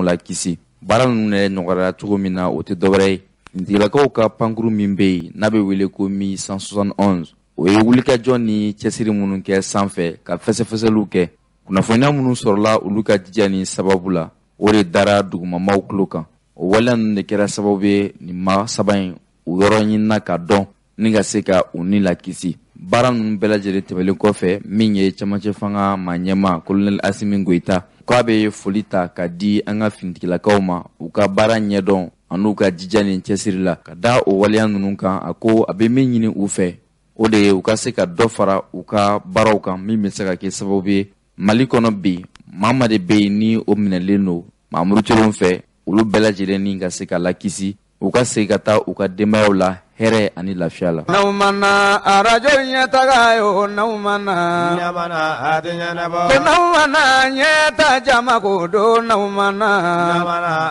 Lakisi baara ninnu yɛrɛ nɔgɔyara cogo min na, o tɛ dɔwɛrɛ ye, finitigilakaw ka pankuru min bɛ yen n'a bɛ wele ko Mi 171, o ye wulikajɔ ni cɛsiri minnu kɛ sanfɛ ka fɛsɛfɛsɛliw kɛ, kunnafoniya minnu sɔrɔla olu ka jija ni sababu la, o de dara dugumamaw tulo kan. O waleya ninnu de kɛra sababu ye nin maa saba in u yɔrɔ ɲinina ka dɔn ni ka se ka u ni lakisi. Baara ninnu bɛɛ lajɛlen tɛmɛlen kɔfɛ, min ye cɛmancɛ fanga maa ɲɛmaa Kolonɛli Asimi Goyita k'a bɛ foli ta ka di an ka finitigilakaw ma u ka baara ɲɛdɔn an'u ka jija ni cɛsiri la ka da o waleya ninnu kan. A ko a bɛ min ɲini u fɛ, o de ye u ka se ka dɔ fara u ka baaraw kan, min bɛ se ka kɛ sababu ye Mali kɔnɔ bi, maa ma de bɛ yen ni o minɛlen don maa murutilenw fɛ, olu bɛɛ lajɛlen ni ka se ka lakisi, u ka segin ka taa u ka denbayaw la hɛrɛ ani lafiya la. N'aw ma na arajo ɲɛtaga ye o, n'aw ma na a tɛ ɲɛnabɔ. Ko n'aw ma na ɲɛta jama ko don, n'aw ma na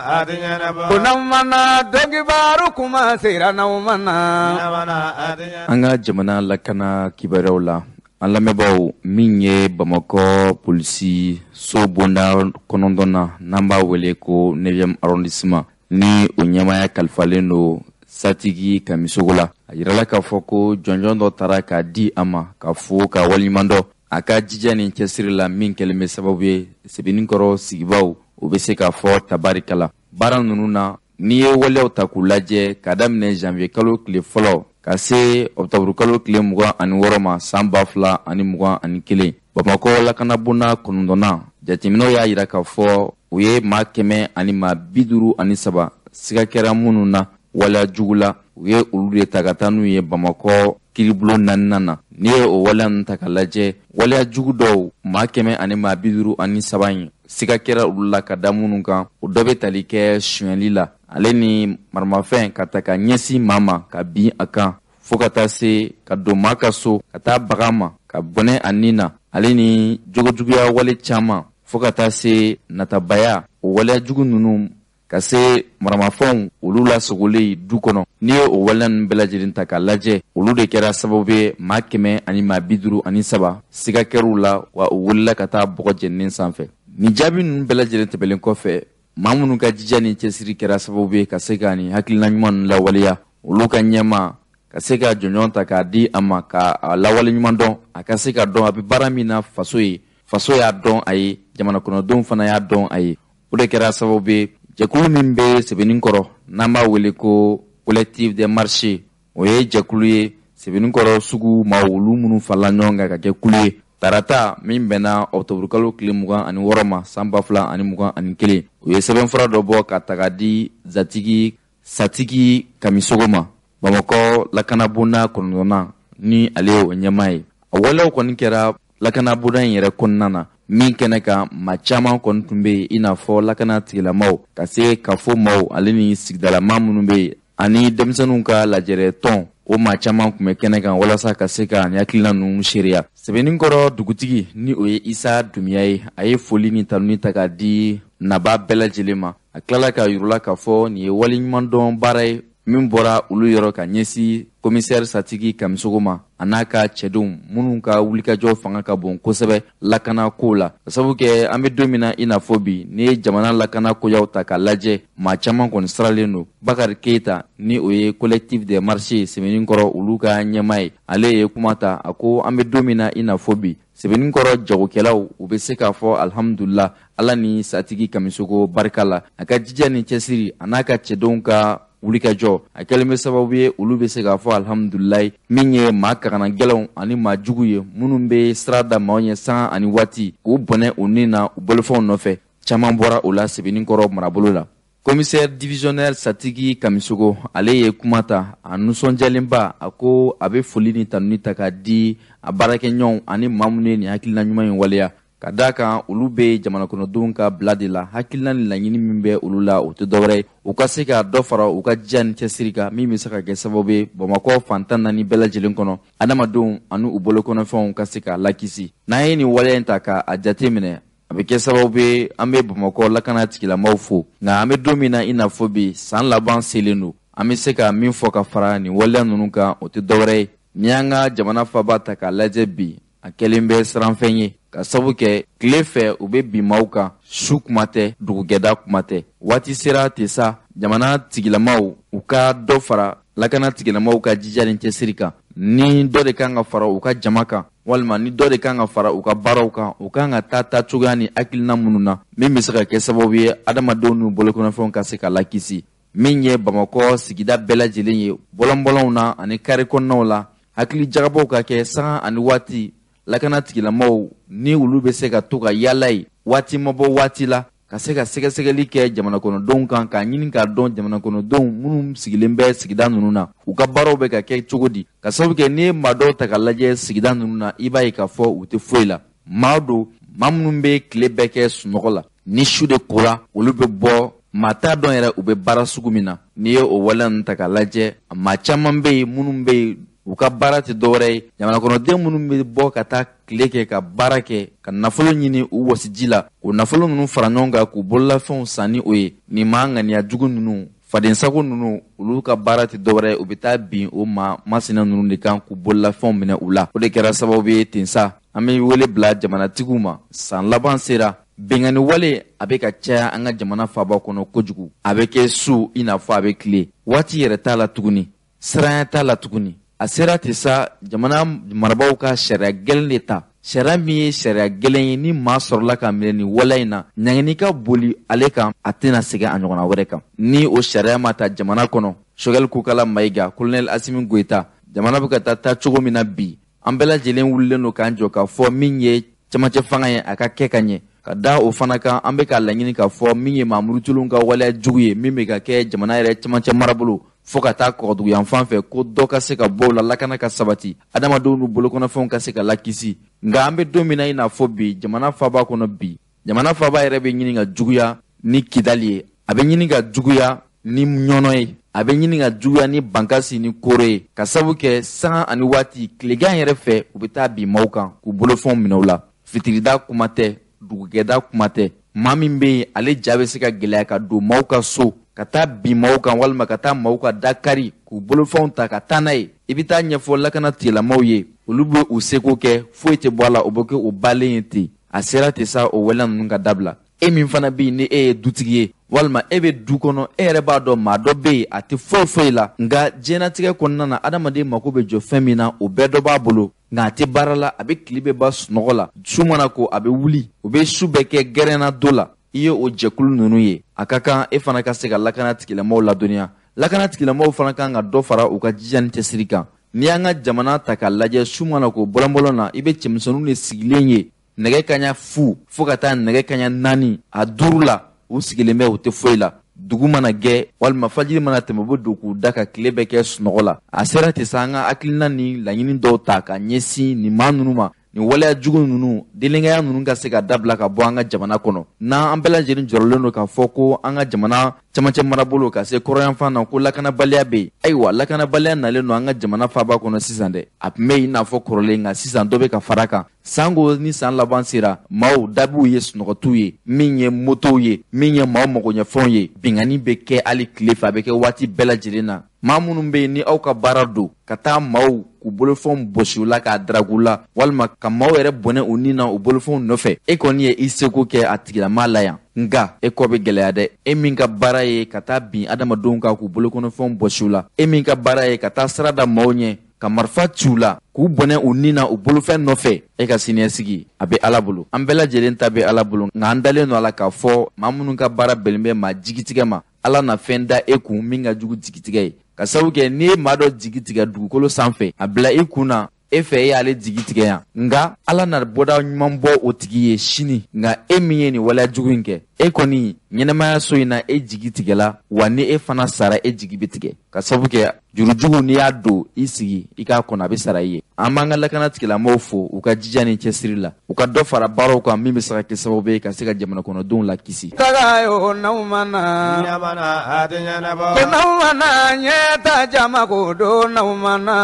a tɛ ɲɛnabɔ. Ko n'aw ma na dɔnkibaaru kuma sera, n'aw ma na a tɛ ɲɛnabɔ. An ka jamana lakana kibaruyaw la, an lamɛnbaaw, min ye Bamakɔ polisi so bonda 9 na, n'an b'a wele ko 9e arrondissement, ni o ɲɛmaaya kalifalen don Satigi Kamisogo la, a yirala k'a fɔ ko jɔnjɔn dɔ taara k'a di a ma ka fo ka waleɲuman dɔn a ka jija ni cɛsiri la, min kɛlen bɛ sababu ye Sebenikɔrɔ sigibaw u bɛ se k'a fɔ tabarikala. Baara ninnu na, n'i ye waleyaw ta k'u lajɛ ka daminɛ janvier kalo tile fɔlɔ ka se ɔkutɔburu kalo tile 26 ma san 2021, Bamakɔ lakanabonda 9nan, jateminɛw y'a yira k'a fɔ u ye maa 153 siga kɛra minnu na waleya jugu la, u ye olu de ta ka taa n'u ye Bamakɔ kiiribulon naaninan na. N'i ye o waleya ninnu ta ka lajɛ, waleya jugu dɔw, maa 153 in siga kɛra olu la ka da minnu kan, o dɔ bɛ tali kɛ sonyɛli la, ale ni maramafɛn ka ta ka ɲɛsin maa ma ka bin a kan, fo ka taa se ka don maa ka so ka taa baga ma ka bɔnɛ a nin na, ale ni jogojuguya wale caman, fo ka taa se natabaya. O waleya jugu ninnu ka se maramafɛnw olu lasogolen du kɔnɔ, n'i ye o waleya ninnu bɛɛ lajɛlen ta k'a lajɛ, olu de kɛra sababu ye maa 153 siga kɛr'u la, wa u wulila ka taa bɔgɔ jeninen sanfɛ. Nin jaabi ninnu bɛɛ lajɛlen tɛmɛlen kɔfɛ, maa minnu ka jija ni cɛsiri kɛra sababu ye ka se ka nin hakilina ɲuman ninnu lawaleya, olu ka ɲɛmaa ka se ka jɔnjɔn ta k'a di a ma ka a lawale ɲuman dɔn, a ka se ka dɔn a bɛ baara min na faso ye, faso y'a dɔn a ye, jamana kɔnɔdenw fana y'a dɔn a ye. O de kɛra sababu ye jɛkulu min bɛ Sebenikɔrɔ, n'an b'a wele ko Collectif des marchés, o ye jɛkulu ye Sebenikɔrɔ sugu maaw, olu minnu farala ɲɔgɔn kan ka kɛ kulu ye, tarata min bɛnna ɔkutɔburukalo tile 26 ma san 2021, u ye sɛbɛnfura dɔ bɔ ka taga di zatigi Satigi Kamisogo ma, Bamakɔ lakanabonda 9nan, ni ale ye o ɲɛmaa ye. A waleyaw kɔni kɛra lakanabonda in yɛrɛ kɔnɔna na, min kɛnɛ kan maa caman kɔni tun bɛ yen, i n'a fɔ lakana tigilamaw ka se kafo maaw, ale ni sigidalamaa minnu bɛ yen, ani denmisɛnninw ka lajɛrɛ tɔn, o maa caman tun bɛ kɛnɛ kan walasa ka se ka nin hakilina ninnu seereya. Sebenikɔrɔ dugutigi, ni o ye Isa Dunbiya ye, a ye foli ni tanuni ta k'a di naba bɛɛ lajɛlen ma. A tilala k'a yirula k'a fɔ nin ye waleɲumandɔn baara ye min bɔra olu yɔrɔ ka ɲɛsin komisɛri Satigi Kamisogo ma, a n'a ka cɛdenw minnu ka wulikajɔ fanga ka bon kosɛbɛ lakana kow la, ka sabu kɛ an bɛ don min na i n'a fɔ bi, n'i ye jamana lakana koyaw ta k'a lajɛ, maa caman kɔni siralen don. Bakari Keyita, ni o ye Collectif des marchés Sebenikɔrɔ olu ka ɲɛmaa ye, ale ye kuma ta. A ko an bɛ don min na i n'a fɔ bi, Sebenikɔrɔ jagokɛlaw u bɛ se k'a fɔ alihamudulila, Ala ni Satigi Kamisogo barika la, a ka jija ni cɛsiri a n'a ka cɛdenw ka wulikajɔ, a kɛlen bɛ sababu ye olu bɛ se k'a fɔ alihamudulilayi, min ye maa kagana gɛlɛnw ani maa jugu ye minnu bɛ sira da maaw ɲɛ sanga ani waati k'u bɔnɛ u ni na u bolofɛnw nɔfɛ, caman bɔra o la Sebenikɔrɔ marabolo la. Commissaire divisionnaire Satigi Kamisogo, ale ye kuma ta a nisɔndiyalenba. A ko a bɛ foli ni tanuni ta k'a di a baarakɛɲɔgɔnw ani maa minnu ye nin hakilina ɲuman in waleya, ka d'a kan olu bɛ jamana kɔnɔdenw ka bila de la. Hakilina ni laɲini min bɛ olu la, o tɛ dɔwɛrɛ ye u ka se ka dɔ fara u ka jija ni cɛsiri kan, min bɛ se ka kɛ sababu ye Bamakɔ fan 14 bɛɛ lajɛlen kɔnɔ, adamadenw ani u bolokɔnɔfɛnw ka se ka lakisi. N'an ye nin waleya in ta k'a jate minɛ, a bɛ kɛ sababu ye an bɛ Bamakɔ lakana tigilamaw fo. Nka an bɛ don min na i n'a fɔ bi, san laban selen don, an bɛ se ka min fɔ ka fara nin waleya ninnu kan, o tɛ dɔwɛrɛ ye, n'i y'an ka jamana faaba ta k'a lajɛ bi, a kɛlen bɛ siranfɛn ye. Ka sabu kɛ tile fɛ u bɛ bin maaw kan, su kuma tɛ, dugugɛda kuma tɛ. Waati sera ten sa, jamana tigilamaw u ka dɔ fara lakana tigilamaw ka jija ni cɛsiri kan. Ni dɔ de kan ka fara u ka jama kan, walima ni dɔ de kan ka fara u ka baaraw kan, u kan ka taa taacogoya ni hakilina minnu na, min bɛ se ka kɛ sababu ye adamadenw n'u bolokɔnɔfɛnw ka se ka lakisi. Min ye Bamakɔ sigida bɛɛ lajɛlen ye, bɔlɔnbɔlɔnw na ani kare kɔnɔnaw la, hakili jagabɔw ka kɛ sanga ani waati. Lakana tigilamaw ni olu bɛ se ka to ka yaala ye waati ma bɔ waati la, ka se ka sɛgɛsɛgɛli kɛ jamana kɔnɔdenw kan, k'a ɲini k'a dɔn jamana kɔnɔdenw minnu sigilen bɛ sigida ninnu na, u ka baaraw bɛ ka kɛ cogo di. Ka sababu kɛ n'i ye maa dɔw ta ka lajɛ sigida ninnu na, i b'a ye k'a fɔ u tɛ foyi la. Maa don, maa minnu bɛ tile bɛɛ kɛ sunɔgɔ la, ni su de kora olu bɛ bɔ, maa t'a dɔn yɛrɛ u bɛ baara sugu min na. N'i ye o waleya ninnu ta k'a lajɛ, maa caman bɛ yen minnu bɛ yen u ka baara tɛ dɔwɛrɛ ye, jamana kɔnɔden minnu bɛ bɔ ka taa tile kɛ ka baara kɛ ka nafolo ɲini u wɔsiji la, k'o nafolo ninnu fara ɲɔgɔn kan k'u bololafɛnw san ni o ye. Nin maa ŋaniya jugu ninnu, fadensago ninnu, olu ka baara tɛ dɔwɛrɛ ye, u bɛ taa bin o maa masina ninnu de kan k'u bololafɛnw minɛ u la. O de kɛra sababu ye ten sa, an bɛ wele bila jamanatigiw ma. San laban sera, binkanni wale a bɛ ka caya an ka jamana faaba kɔnɔ kojugu. A bɛ kɛ su i n'a fɔ a bɛ tile, waati yɛrɛ t'a la tuguni, siranya t'a la tuguni. A sera ten sa, jamana marabaaw ka sariya gɛlɛn de ta, sariya min ye sariya gɛlɛn ye, ni maa sɔrɔla ka minɛ nin waleya in na, ɲangini ka boli ale kan, a tɛna segin a ɲɔgɔnna wɛrɛ kan. Ni o sariya ma ta jamana kɔnɔ, Choguel Kokala Maïga, Colonel Assimi Goïta, jamana bɛ ka taa taa cogo min na bi, an bɛɛ lajɛlen wulilen don k'an jɔ k'a fɔ min ye cɛmancɛ fanga ye, a ka kɛ ka ɲɛ. Ka da o fana kan, an bɛ k'a laɲini k'a fɔ min ye maa murutulenw ka waleya jugu ye, min bɛ ka kɛ jamana yɛrɛ cɛmancɛ marabolo fo ka taa kɔgɔduguyan fan fɛ, ko dɔ ka se ka bɔ o la, lakana ka sabati, adamadenw n'u bolokɔnɔfɛnw ka se ka lakisi. Nka an bɛ don min na i n'a fɔ bi, jamana faaba kɔnɔ bi, jamana faaba yɛrɛ bɛ ɲini ka juguya ni Kidali ye, a bɛ ɲini ka juguya ni Ɲɔnɔ ye, a bɛ ɲini ka juguya ni Bankasi ni Koro ye, ka sabu kɛ sanga ani waati tilegan yɛrɛ fɛ u bɛ taa bin maaw kan k'u bolofɛnw minɛ u la. Fitirida kuma tɛ, dugugɛda kuma tɛ. Maa min bɛ yen, ale ja bɛ se ka gɛlɛya ka don maaw ka so ka taa bin maaw kan, walima ka taa maaw ka da kari k'u bolofɛnw ta ka taa n'a ye. I bɛ taa ɲɛfɔ lakana tigilamaaw ye, olu bɛ u seko kɛ, foyi tɛ bɔ a la, o bɛ kɛ o balen ye ten. A sera ten sa, o waleya ninnu ka dabila. E min fana bɛ yen ni e ye dutigi ye, walima e bɛ du kɔnɔ, e yɛrɛ b'a dɔn maa dɔ bɛ yen a tɛ foyi foyi la, nka diɲɛlatigɛ kɔnɔna na adamaden mako bɛ jɔ fɛn min na, o bɛɛ dɔ b'a bolo, nka a tɛ baara la, a bɛ tile bɛɛ ban sunɔgɔ la, su mana ko a bɛ wuli, o bɛ su bɛɛ kɛ gɛrɛnna do la. I ye o jɛkulu ninnu ye, a ka kan e fana ka se ka lakana tigilamɔgɔw ladɔnniya. Lakana tigilamɔgɔw fana kan ka dɔ fara u ka jija ni cɛsiri kan. N'i y'an ka jamana ta k'a lajɛ, su mana ko bɔlɔnbɔlɔn na, i bɛ cɛmisɛnninw de sigilen ye nɛgɛ kaɲa 0 fo ka taa nɛgɛ kaɲa 4 a 5 la, u sigilen bɛ, u tɛ foyi la. Dugu mana gɛ walima fajiri mana tɛmɛ, u bɛ don k'u da ka tile bɛɛ kɛ sunɔgɔ la. A sera ten sa, an ka hakilina ni laɲini dɔw ta ka ɲɛsin nin maa ninnu ma, nin waleya jugu ninnu, delenkaya ninnu ka se ka dabila ka bɔ an ka jamana kɔnɔ. N'an bɛɛ lajɛlen jɔrɔlen don k'a fɔ ko an ka jamana cɛmancɛ marabolo ka se kɔrɔyanfan na, ko lakanabaliya bɛ yen, ayiwa lakanabaliya nalen don an ka jamana faaba kɔnɔ sisan dɛ. A tun bɛ yen i n'a fɔ kɔrɔlen, nka sisan dɔ bɛ ka fara kan. Sango ni san laban sera, maaw dabiw ye sunɔgɔtiw ye, min ye motow ye, min ye maaw magoɲɛfɛnw ye, binkanni bɛ kɛ hali tile fɛ, a bɛ kɛ waati bɛɛ lajɛlen na. Maa minnu bɛ yen ni aw ka baara don ka taa maaw k'u bolofɛnw bɔsi u la, k'a daragu la, walima ka maaw yɛrɛ bɔnɛ u ni na u bolofɛnw nɔfɛ, e kɔni ye i seko kɛ a tigilamaa la yan, nka e kɔ bɛ gɛlɛya dɛ. E min ka baara ye ka taa bin adamadenw kan k'u bolokɔnɔfɛnw bɔsi u la, e min ka baara ye ka taa sira da maaw ɲɛ ka marifa ci u la k'u bɔnɛ u ni na u bolofɛn nɔfɛ, e ka siniɲɛsigi a bɛ Ala bolo. An bɛɛ lajɛlen ta bɛ Ala bolo, nka an dalen don a la k'a fɔ maa minnu ka baara bɛnnen bɛ maa jigitigɛ ma, Ala na fɛn da e kun min ka jugu jigitigɛ ye. Ka sababu kɛ n'i ye maa dɔ jigi tigɛ dugukolo sanfɛ, a bila i kun na e fɛ e y'ale jigi tigɛ yan, nka Ala na bɔda ɲuman bɔ o tigi ye sini. Nka e min ye nin waleya jugu in kɛ, e kɔni ɲɛnɛmaya so in na e jigi tigɛla, wa ni e fana sara e jigi bɛ tigɛ. Ka sababu kɛ jurujugu n'i y'a don i sigi i k'a kɔnɔ, a bɛ sara i ye. An b'an ka lakana tigilamɔgɔw fo u ka jija ni cɛsiri la, u ka dɔ fara baaraw kan min bɛ se ka kɛ sababu ye ka se ka jamana kɔnɔdenw lakisi. Taga yo n'aw ma na, ɲamana a tɛ ɲɛnabɔ. Ko n'aw ma na ɲɛ ta jama ko don n'aw ma na,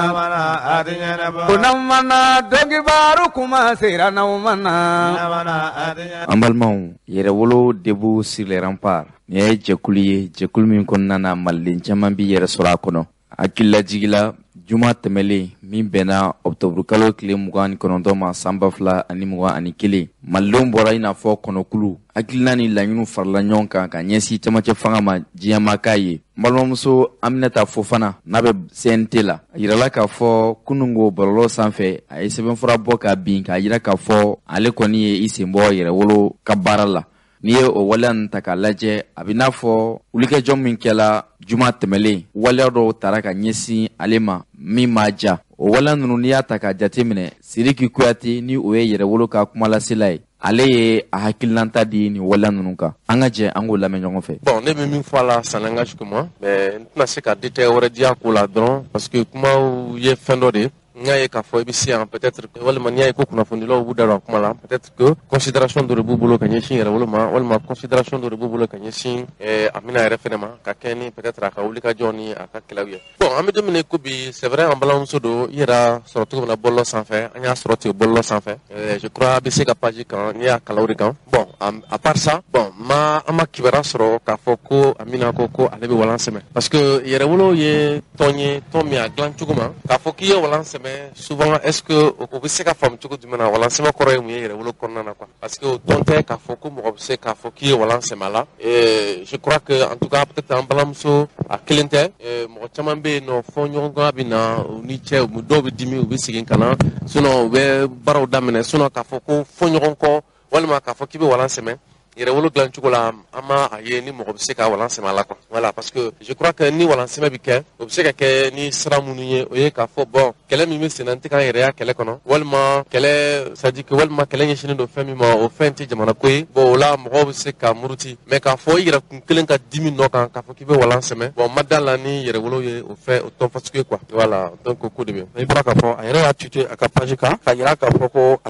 ɲamana a tɛ ɲɛnabɔ. Ko n'aw ma na dɔnkibaaru kuma sera n'aw ma na, ɲamana a tɛ ɲɛnabɔ. An balimaw, Yɛrɛwolo debout sur les remparts, nin ye jɛkulu ye, jɛkulu min kɔnɔna na maliden caman b'i yɛrɛ sɔrɔ a kɔnɔ. Hakililajigi la, Juma tɛmɛlen min bɛnna ɔkutɔburukalo tile 29 ma san 2021, malidenw bɔra i n'a fɔ kɔnɔkulu, hakilina ni laɲiniw farala ɲɔgɔn kan ka ɲɛsin cɛmancɛ fanga ma diɲɛmaa k'a ye. N balimamuso Aminata Fofana n'a bɛ CNT la, a yirala k'a fɔ kunungo bɔlɔlɔ sanfɛ, a ye sɛbɛnfura bɔ ka bin k'a yira k'a fɔ ale kɔni ye i sen bɔ Yɛrɛwolo ka baara la. N'i ye o waleya ninnu ta k'a lajɛ, a bɛ n'a fɔ wulikajɔ min kɛla juma tɛmɛlen, waleya dɔw tara ka ɲɛsin ale ma min m'a diya. O waleya ninnu, n'i y'a ta k'a jateminɛ, Sidiki Kuyate, ni o ye Yɛrɛwolo ka kumalasela ye, ale ye a hakilinata di nin waleya ninnu kan. An ka jɛ an k'o lamɛn ɲɔgɔn fɛ. Bon, ne bɛ min fɔ a la, ça n'engage que moi, mais n tɛna se ka détail wɛrɛ di a ko la dɔrɔn, parce que kumaw ye fɛn dɔ de ye. N y'a ye k'a fɔ i bɛ se yan peut-être, walima n'i y'a ye ko kunnafonidilaw b'u da don a kuma la, peut-être que considération dɔ de b'u bolo ka ɲɛsin Yɛrɛwolo ma, walima considération dɔ de b'u bolo ka ɲɛsin Amina yɛrɛ fɛnɛ ma, ka kɛ ni peut-être a ka wulikajɔ ni a ka kɛlɛw ye. Bon, an bɛ don min na i ko bi, c'est vrai, an balimamuso don. I yɛrɛ sɔrɔ cogo min na bɔlɔlɔ sanfɛ, an y'a sɔrɔ ten bɔlɔlɔ sanfɛ. Je crois a bɛ se ka page kan, n'i y'a kalan o de kan. Bon, à part ça, bon, ma an ma kibaruya sɔrɔ k'a fɔ ko Amina ko ko ale bɛ walan sɛmɛ, parce que Yɛrɛwolo ye tɔn ye, tɔn min a dilan cogo ma k'a fɔ k'i ye walan sɛmɛ souvent. Est-ce que o bɛ se ka faamu cogo jumɛn na? Walan sɛmɛ kɔrɔ ye mun ye Yɛrɛwolo kɔnɔna na quoi? Parce que o tɔn tɛ k'a fɔ ko mɔgɔ bɛ se k'a fɔ k'i ye walan sɛmɛ a la. Je crois que en tout cas peut-être an balimamuso a kelen tɛ, mɔgɔ caman bɛ yen nɔ, fɔ ɲɔgɔn bɛ na u ni cɛ, dɔw bɛ dimi, u bɛ segin ka na, sinon u bɛ baaraw daminɛ. Sinon k'a fɔ ko fɔ ɲɔgɔn kɔ, walima k'a fɔ k'i bɛ walan sɛmɛ, Yɛrɛwolo dilan cogo la, an ma a ye ni mɔgɔ bɛ se ka walan sɛmɛ a la quoi. Voilà, parce que je crois que ni walan sɛmɛ bɛ kɛ, o bɛ se ka kɛ ni sira minnu ye, o ye k'a fɔ bon, kɛlɛ min bɛ sen na, n tɛ k'an yɛrɛ ya kɛlɛ kɔnɔ, walima kɛlɛ, c'est à dire que walima kɛlɛ ɲɛsinnen don fɛn min ma, o fɛn tɛ jamana ko ye. Bon, o la mɔgɔw bɛ se ka muruti. Mais k'a fɔ i yɛrɛ kun kelen ka dimi nɔ kan k'a fɔ k'i bɛ walan sɛmɛ, bon, ma da la ni Yɛrɛwolo ye o fɛn o tɔn fasugu ye quoi. Voilà, donc o ko de bɛ. I bɔra k'a fɔ, a yɛrɛ y'a tweeté a ka page kan k'a yira k'a fɔ ko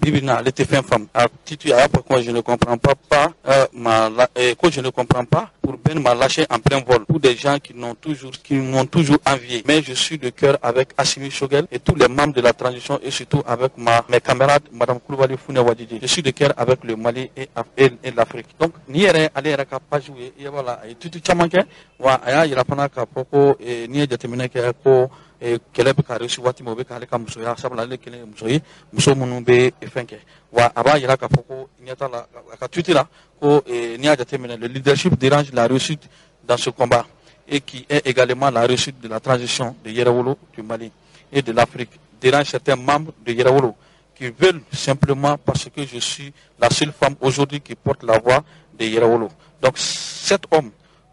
bi bi in na, ale tɛ fɛn faamu. A titre, a y'a fɔ ko je ne comprends pas, que je ne comprends pas pour Ben m'a lâché en plein vol pour des gens qui m'ont toujours envié, mais je suis de cœur avec Assimi Choguel et tous les membres de la transition et surtout avec mes camarades Madame Koulibaly Founè Wadidi. Je suis de cœur avec le Mali et l'Afrique. Donc ni yɛrɛ, ale yɛrɛ ka page ye, i b'a la, a ye tweet caman kɛ. Wa a y'a yira fana k'a fɔ ko n'i ye jateminɛ kɛ ko kɛlɛ bɛ ka réussi waati min, o bɛ k'ale ka musoya, sabula ale kelen ye muso ye, muso minnu bɛ fɛn kɛ. Wa a b'a yira k'a fɔ ko ɲɛ t'a la, a ka tweet la, ko n'i y'a jateminɛ, le leadership dérange la réussite dans ce combat et qui est également la réussite de la transition de Yɛrɛwolo du Mali et de l'Afrique dérange certains membres de Yɛrɛwolo qui veulent simplement parce que je suis la seule femme aujourd'hui qui porte la voix de Yɛrɛwolo. Donc cet homme,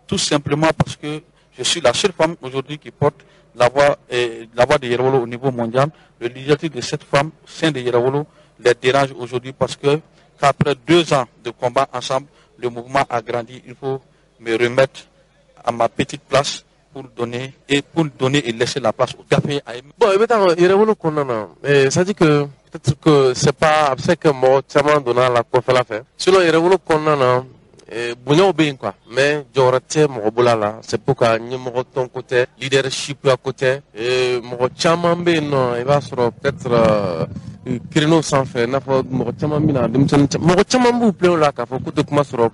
tout simplement parce que je suis la seule femme aujourd'hui qui porte la voix de Yɛrɛwolo au niveau mondial, le leadership de cette femme sein de Yɛrɛwolo les dérange aujourd'hui parce que qu'après 2 ans de combat ensemble, le mouvement a grandi. Il faut me remettre à ma petite place pour donner et laisser la place au café. Bon, i bɛ taa Yɛrɛwolo kɔnɔna na, c'est à dire que peut-être que c'est pas, a bɛ se ka kɛ mɔgɔ caman donna a la kɔfɛla fɛ. Sinon Yɛrɛwolo kɔnɔna na, bonyaw bɛ yen quoi, mais jɔyɔrɔ tɛ mɔgɔ bolo a la. C'est pourquoi ɲɛmɔgɔ tɔn ko tɛ, leadership ya ko tɛ. Mɔgɔ caman bɛ yen nɔ, i b'a sɔrɔ peut-être créneau sanfɛ, i n'a fɔ mɔgɔ caman bɛ na, denmisɛnnin, mɔgɔ caman b'u plaint o la k'a fɔ k'u tɛ kuma sɔrɔ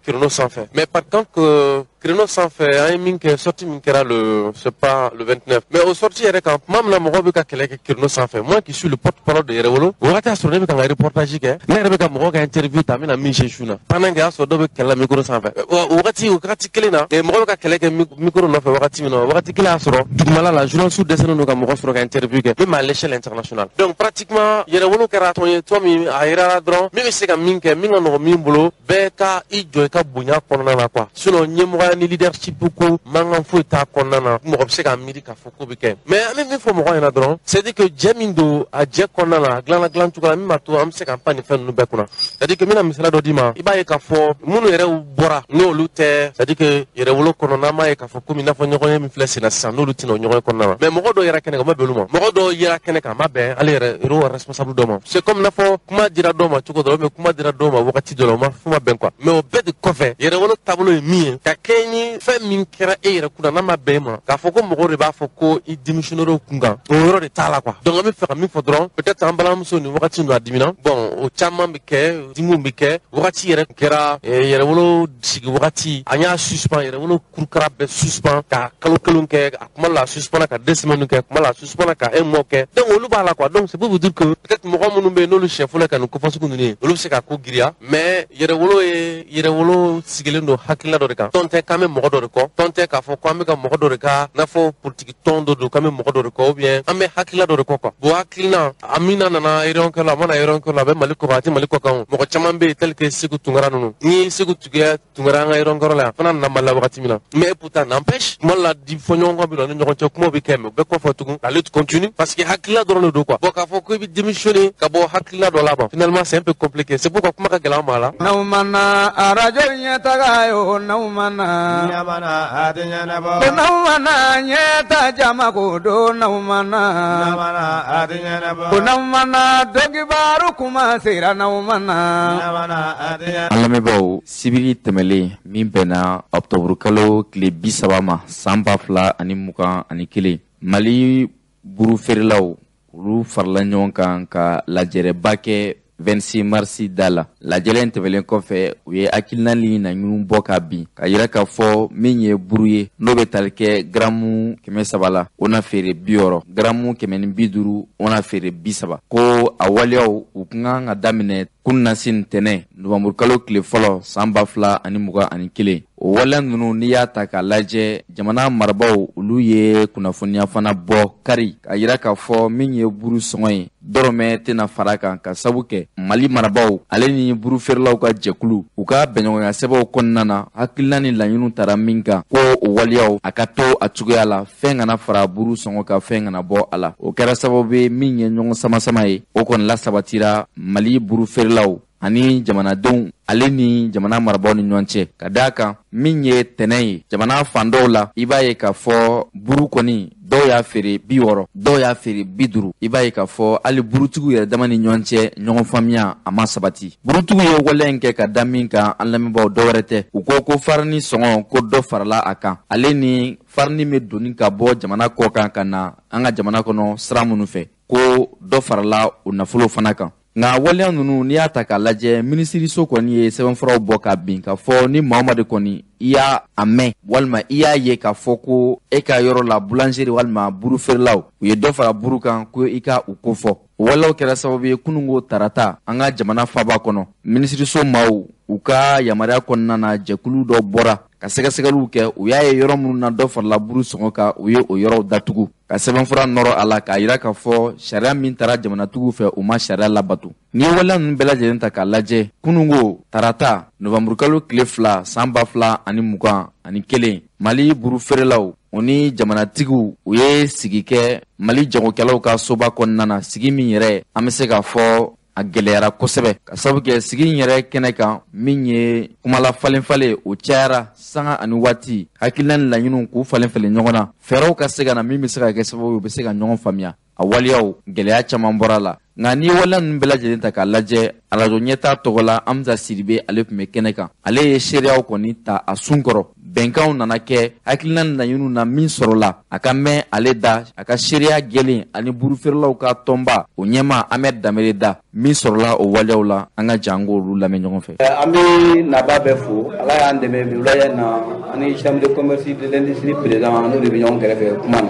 créneau sanfɛ. Mais par contre, créneau sanfɛ, an ye min kɛ, sortie min kɛra le, c'est pas le 29, mais o sortie yɛrɛ kan, tuma min na mɔgɔw bɛ ka kɛlɛ kɛ créneau sanfɛ, moi qui suis le porte-parole de Yɛrɛwolo, o wagati y'a sɔrɔ ne bɛ ka n ka reportage kɛ, ne yɛrɛ bɛ ka mɔgɔw ka interview ta, n bɛna min se su na, pendant que y'a sɔrɔ dɔw bɛ kɛlɛ la micro sanfɛ. O wagati kelen na, mɔgɔw bɛ ka kɛlɛ kɛ micro nɔfɛ wagati min na, o wagati kelen y'a sɔrɔ dugumala la, journaliste dɛsɛlen don ka mɔgɔ sɔrɔ ka interview kɛ, même à l'échelle internationale. Donc pratiquement Yɛrɛwolo kɛra tɔn ye, tɔn min a yɛrɛ dɔrɔn min bɛ se ka min kɛ, min ka nɔgɔn min bolo, bɛɛ ka i jɔ i ka bonya kɔnɔna na quoi. Sinon ɲɛmɔgɔya ni leadership ko mankan foyi t'a kɔnɔna na, mɔgɔ bɛ se k'a miiri k'a fɔ ko bɛ kɛ. Mais an bɛ min fɔ mɔgɔ ɲɛna dɔrɔn, c'est à dire que jɛ min don, a jɛ kɔnɔna na, a dilanna dilan cogo la min b'a to an bɛ se k'an pan nin fɛn ninnu bɛɛ kunna. C'est à dire que n bɛna misaliya dɔ d'i ma, i b'a ye k'a fɔ minnu yɛrɛ bɔra, n'olu tɛ, c'est à dire que Yɛrɛwolo kɔnɔ, n'an m'a ye k'a fɔ komi i n'a fɔ ɲɔgɔn ye min filɛ sen na sisan, n'olu tɛna o ɲɔgɔn ye kɔnɔna na. Mais mɔgɔ dɔw yɛrɛ kɛnɛ kan, o ma bɛn olu ma. Mɔgɔ dɔw yɛrɛ kɛnɛ kan, a ma bɛn ale yɛrɛ. héros responsable dɔ ma. C'est comme n'a fɔ kuma dira dɔw ma cogo dɔ la, ou bien kuma dira dɔw ma wagati dɔ la, o ma f'u ma bɛn quoi. Mais o bɛɛ de kɔfɛ, yɛrɛwolo taabolo ye min ye, ka kɛ ni fɛn min kɛra e yɛrɛ kunna n'a ma bɛn e ma, k'a fɔ ko mɔgɔw de b'a fɔ ko i démissionnaire o kun kan, o yɔrɔ de t'a la quoi. Donc an bɛ fɛ ka min fɔ dɔrɔn, peut-être an balimamuso nin wagati ninnu a dimina. Bon, o caman bɛ kɛ, dimiw bɛ kɛ. Wagati yɛrɛ kɛra yɛrɛwolo sigi wagati, an y'a suspend, yɛrɛwolo kurukara bɛɛ suspend ka kalo kelen kɛ, a kuma la a suspend ka 2 semaines kɛ, kuma la a suspend ka 1 mois kɛ. Donc olu b'a la quoi. Donc c'est pour vous dire que peut-être mɔgɔ minnu bɛ yen n'olu siɲɛ fɔlɔ ka nin ko fasugu ninnu ye, olu bɛ se ka ko giriya. Mais yɛrɛwolo ye yɛrɛwolo sigilen don hakilina dɔ de kan. Tɔn tɛ k'an bɛ mɔgɔ dɔ de kɔ, tɔn tɛ k'a fɔ k'an bɛ ka mɔgɔ dɔ de ka, n'a fɔ politiki tɔn dɔ don k'an bɛ mɔgɔ dɔ de kɔ, ou bien an bɛ hakilina dɔ de kɔ quoi. Bon, hakilina a min nana réunion kɛ la, a mana réunion kɛ la, a bɛ Mali kɔ kan, a tɛ Mali kɔ kan o. Mɔgɔ caman bɛ yen tel que Sekou Tounkara ninnu. Ni Sekou Tounkara an ka réunion kɛyɔrɔ la yan, fana nana Mali la wagati min na. Mais pourtant n'empêche, kuma la di fɔɲɔgɔnkɔ bɛ na ni ɲɔgɔn cɛ, kumaw bɛ kɛ, mais o bɛɛ kɔfɛ tugun la lutte continue parce que hakilina dɔrɔn de don quoi. Bon, k'a fɔ ko i bɛ démissionner ka bɔ hakilina dɔ la, bon, finalement c'est un peu compliqué. C'est pourquoi kuma ka gɛlɛn an ma la. N'aw ma na arajo ɲɛtaga ye o, n'aw ma na ɲamana a tɛ ɲɛnabɔ. Ko n'aw ma na ɲɛta jama ko don, n'aw ma na ɲamana a tɛ ɲɛnabɔ. Ko n'aw ma na dɔnkibaaru kuma sera, n'aw ma na ɲamana a tɛ ɲɛnabɔ. An lamɛnbaaw, sibiri tɛmɛlen min bɛnna ɔkutɔburukalo tile 30 ma san 2021, Mali buru feerelaw olu farala ɲɔgɔn kan ka lajɛrɛba kɛ 26 mars da la. Lajɛrɛ in tɛmɛlen kɔfɛ, u ye hakilina ni laɲiniw bɔ ka bin ka yira k'a fɔ min ye buru ye, n'o bɛ tali kɛ garamu 300 la, o na feere 60, garamu 150, o na feere 30. Ko a waleyaw u kun kan ka daminɛ kununasini tɛnɛ nowanburukalo tile fɔlɔ san 2021. O waleya ninnu, n'i y'a ta k'a lajɛ, jamana marabaaw olu ye kunnafoniya fana bɔ kari k'a yira k'a fɔ min ye buru sɔngɔ ye, dɔrɔmɛ tɛna fara kan, ka sabu kɛ Mali marabaaw ale ni buru feerelaw ka jɛkulu u ka bɛnɲɔgɔnya sɛbɛnw kɔnɔna na, hakilina ni laɲiniw tara min kan, ko o waleyaw a ka to a cogoya la, fɛn kana fara buru sɔngɔ kan, fɛn kana bɔ a la. O kɛra sababu ye min ye ɲɔgɔn sama-sama ye, o kɔni lasabatira Mali buru feerelaw ani jamanadenw ale ni jamana marabaaw ni ɲɔgɔn cɛ, ka d'a kan min ye tɛnɛ ye jamana fan dɔw la, i b'a ye k'a fɔ buru kɔni dɔw y'a feere 60, dɔw y'a feere 50. I b'a ye k'a fɔ hali burutigiw yɛrɛ dama ni ɲɔgɔn cɛ ɲɔgɔn faamuya a ma sabati. Burutigiw ye waleya in kɛ ka da min kan, an lamɛnbaaw, dɔw wɛrɛ tɛ, u ko ko farini sɔngɔ ko dɔ farala a kan, ale ni farini bɛ doni ka bɔ jamana kɔ kan ka na an ka jamana kɔnɔ sira minnu fɛ, ko dɔ farala o nafolo fana kan. Nka waleya ninnu, n'i y'a ta k'a lajɛ, minisiriso kɔni ye sɛbɛnfuraw bɔ ka bin k'a fɔ ni maa o maa de kɔni i y'a a mɛn walima i y'a ye k'a fɔ ko e ka yɔrɔ la boulangerie walima buru feerelaw u ye dɔ fara buru kan, ko i ka u kofɔ. O waleyaw kɛra sababu ye kununko tarata an ka jamana faaba kɔnɔ, minisiriso maaw u ka yamaruya kɔnɔna na, jɛkulu dɔ bɔra ka sɛgɛsɛgɛliw kɛ. U y'a ye yɔrɔ minnu na dɔ farala buru sɔngɔ kan, u ye o yɔrɔw datugu ka sɛbɛnfura nɔrɔ a la k'a yira k'a fɔ sariya min taara jamanatigiw fɛ, u ma sariya labato. N'i ye waleya ninnu bɛɛ lajɛlen ta k'a lajɛ, kununko tarata nowanburukalo tile 2 san 2021, Mali buru feerelaw o ni jamanatigiw u ye sigi kɛ Mali jagokɛlaw ka soba kɔnɔna na, sigi min yɛrɛ an bɛ se k'a fɔ a gɛlɛyara kosɛbɛ, ka sababu kɛ sigi in yɛrɛ kɛnɛ kan min ye kumala falen-falen, o cayara sanga ani waati, hakilina ni laɲiniw k'u falen-falen ɲɔgɔn na, fɛɛrɛw ka se ka na min bɛ se ka kɛ sababu ye u bɛ se ka ɲɔgɔn faamuya. A waleyaw gɛlɛya caman bɔra la. Nka n'i ye waleya ninnu bɛɛ lajɛlen ta k'a lajɛ, arajo ɲɛta tɔgɔ la Hamza Sidibe ale tun bɛ kɛnɛ kan, ale ye seereyaw kɔni ta a sun kɔrɔ. Bɛnkanw nana kɛ hakilina ni laɲiniw na min sɔrɔla a ka mɛn ale da, a ka seereya gɛlɛn ani burufeerelaw ka tɔnba o ɲɛmaa Ahmed Danbele da, min sɔrɔla o waleyaw la, an ka jan k'olu lamɛn ɲɔgɔn fɛ. An bɛ naba bɛɛ fo, Ala y'an dɛmɛ bi wulaya in na, ani chambre de commerce de l'industrie président n'o de bɛ ɲɔgɔn kɛrɛfɛ kuma na,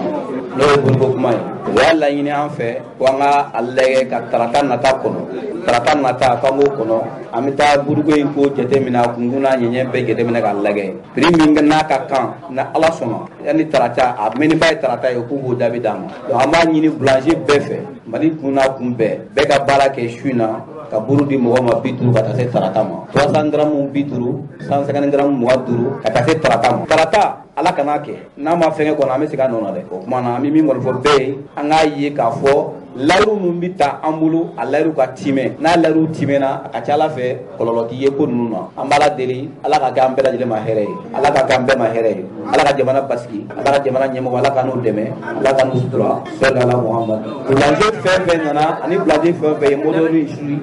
n'o ye buruko kuma ye. U y'a laɲini an fɛ ko an ka a lajɛ ka tarata nata kɔnɔ, tarata nata k'an k'o kɔnɔ, an bɛ taa buruko in ko jateminɛ, a kunkun n'a ɲɛɲɛ bɛɛ jateminɛ k'a lajɛ prix min n'a ka kan, na Ala sɔnna yanni tarata, a mɛnniba ye tarata ye, k'u b'o jaabi d'an ma. Donc an b'a ɲini boulanger bɛɛ fɛ, Mali kun n'a kun bɛɛ, bɛɛ ka baara kɛ su in na ka buru di mɔgɔ ma 50 ka taa se tarata ma, 300 grammes 50, 150 grammes 25 ka taa se tarata ma. Tarata Ala kana kɛ n'a ma fɛnkɛ kɔnɔ, an bɛ segin a nɔ na dɛ. O tuma na an bɛ min kɔni fɔ bɛɛ ye, an k'a ye k'a fɔ Layiru min bɛ ta an bolo, a layiru ka timɛ. N'a layiru timɛna, a ka ca Ala fɛ kɔlɔlɔ t'i ye ko ninnu na. An b'Ala deli, Ala ka kɛ an bɛɛ lajɛlen ma hɛrɛ ye, Ala ka kɛ an bɛɛ ma hɛrɛ ye, Ala ka jamana basigi, Ala ka jamana ɲɛmɔgɔ, Ala ka n'u dɛmɛ, Ala ka n'u sutura. Sɔli ala Muhammad. Boulanger fɛn fɛn nana ani boulanger fɛn fɛn ye modèle suri,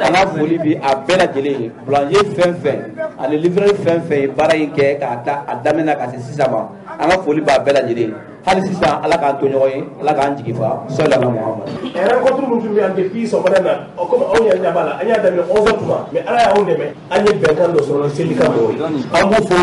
an ka foli bi a bɛɛ lajɛlen ye. Boulanger fɛn fɛn ani livreur fɛn fɛn ye baara in kɛ k'a ta a daminɛ na ka se sisan ma, an ka foli b'a bɛɛ lajɛlen ye. Hali sisan, Ala k'an to ɲɔgɔn ye, Ala k'an jigi fa. Sɔli ala Muhammad. Rencontre min tun bɛ yan depuis sɔgɔmada in na, komi anw yɛrɛ ɲɛ b'a la, an y'a daminɛ 11 heures tuma, mais Ala y'anw dɛmɛ, an ye bɛnkan dɔ sɔrɔ syndicat mɔgɔw ye. An b'u fo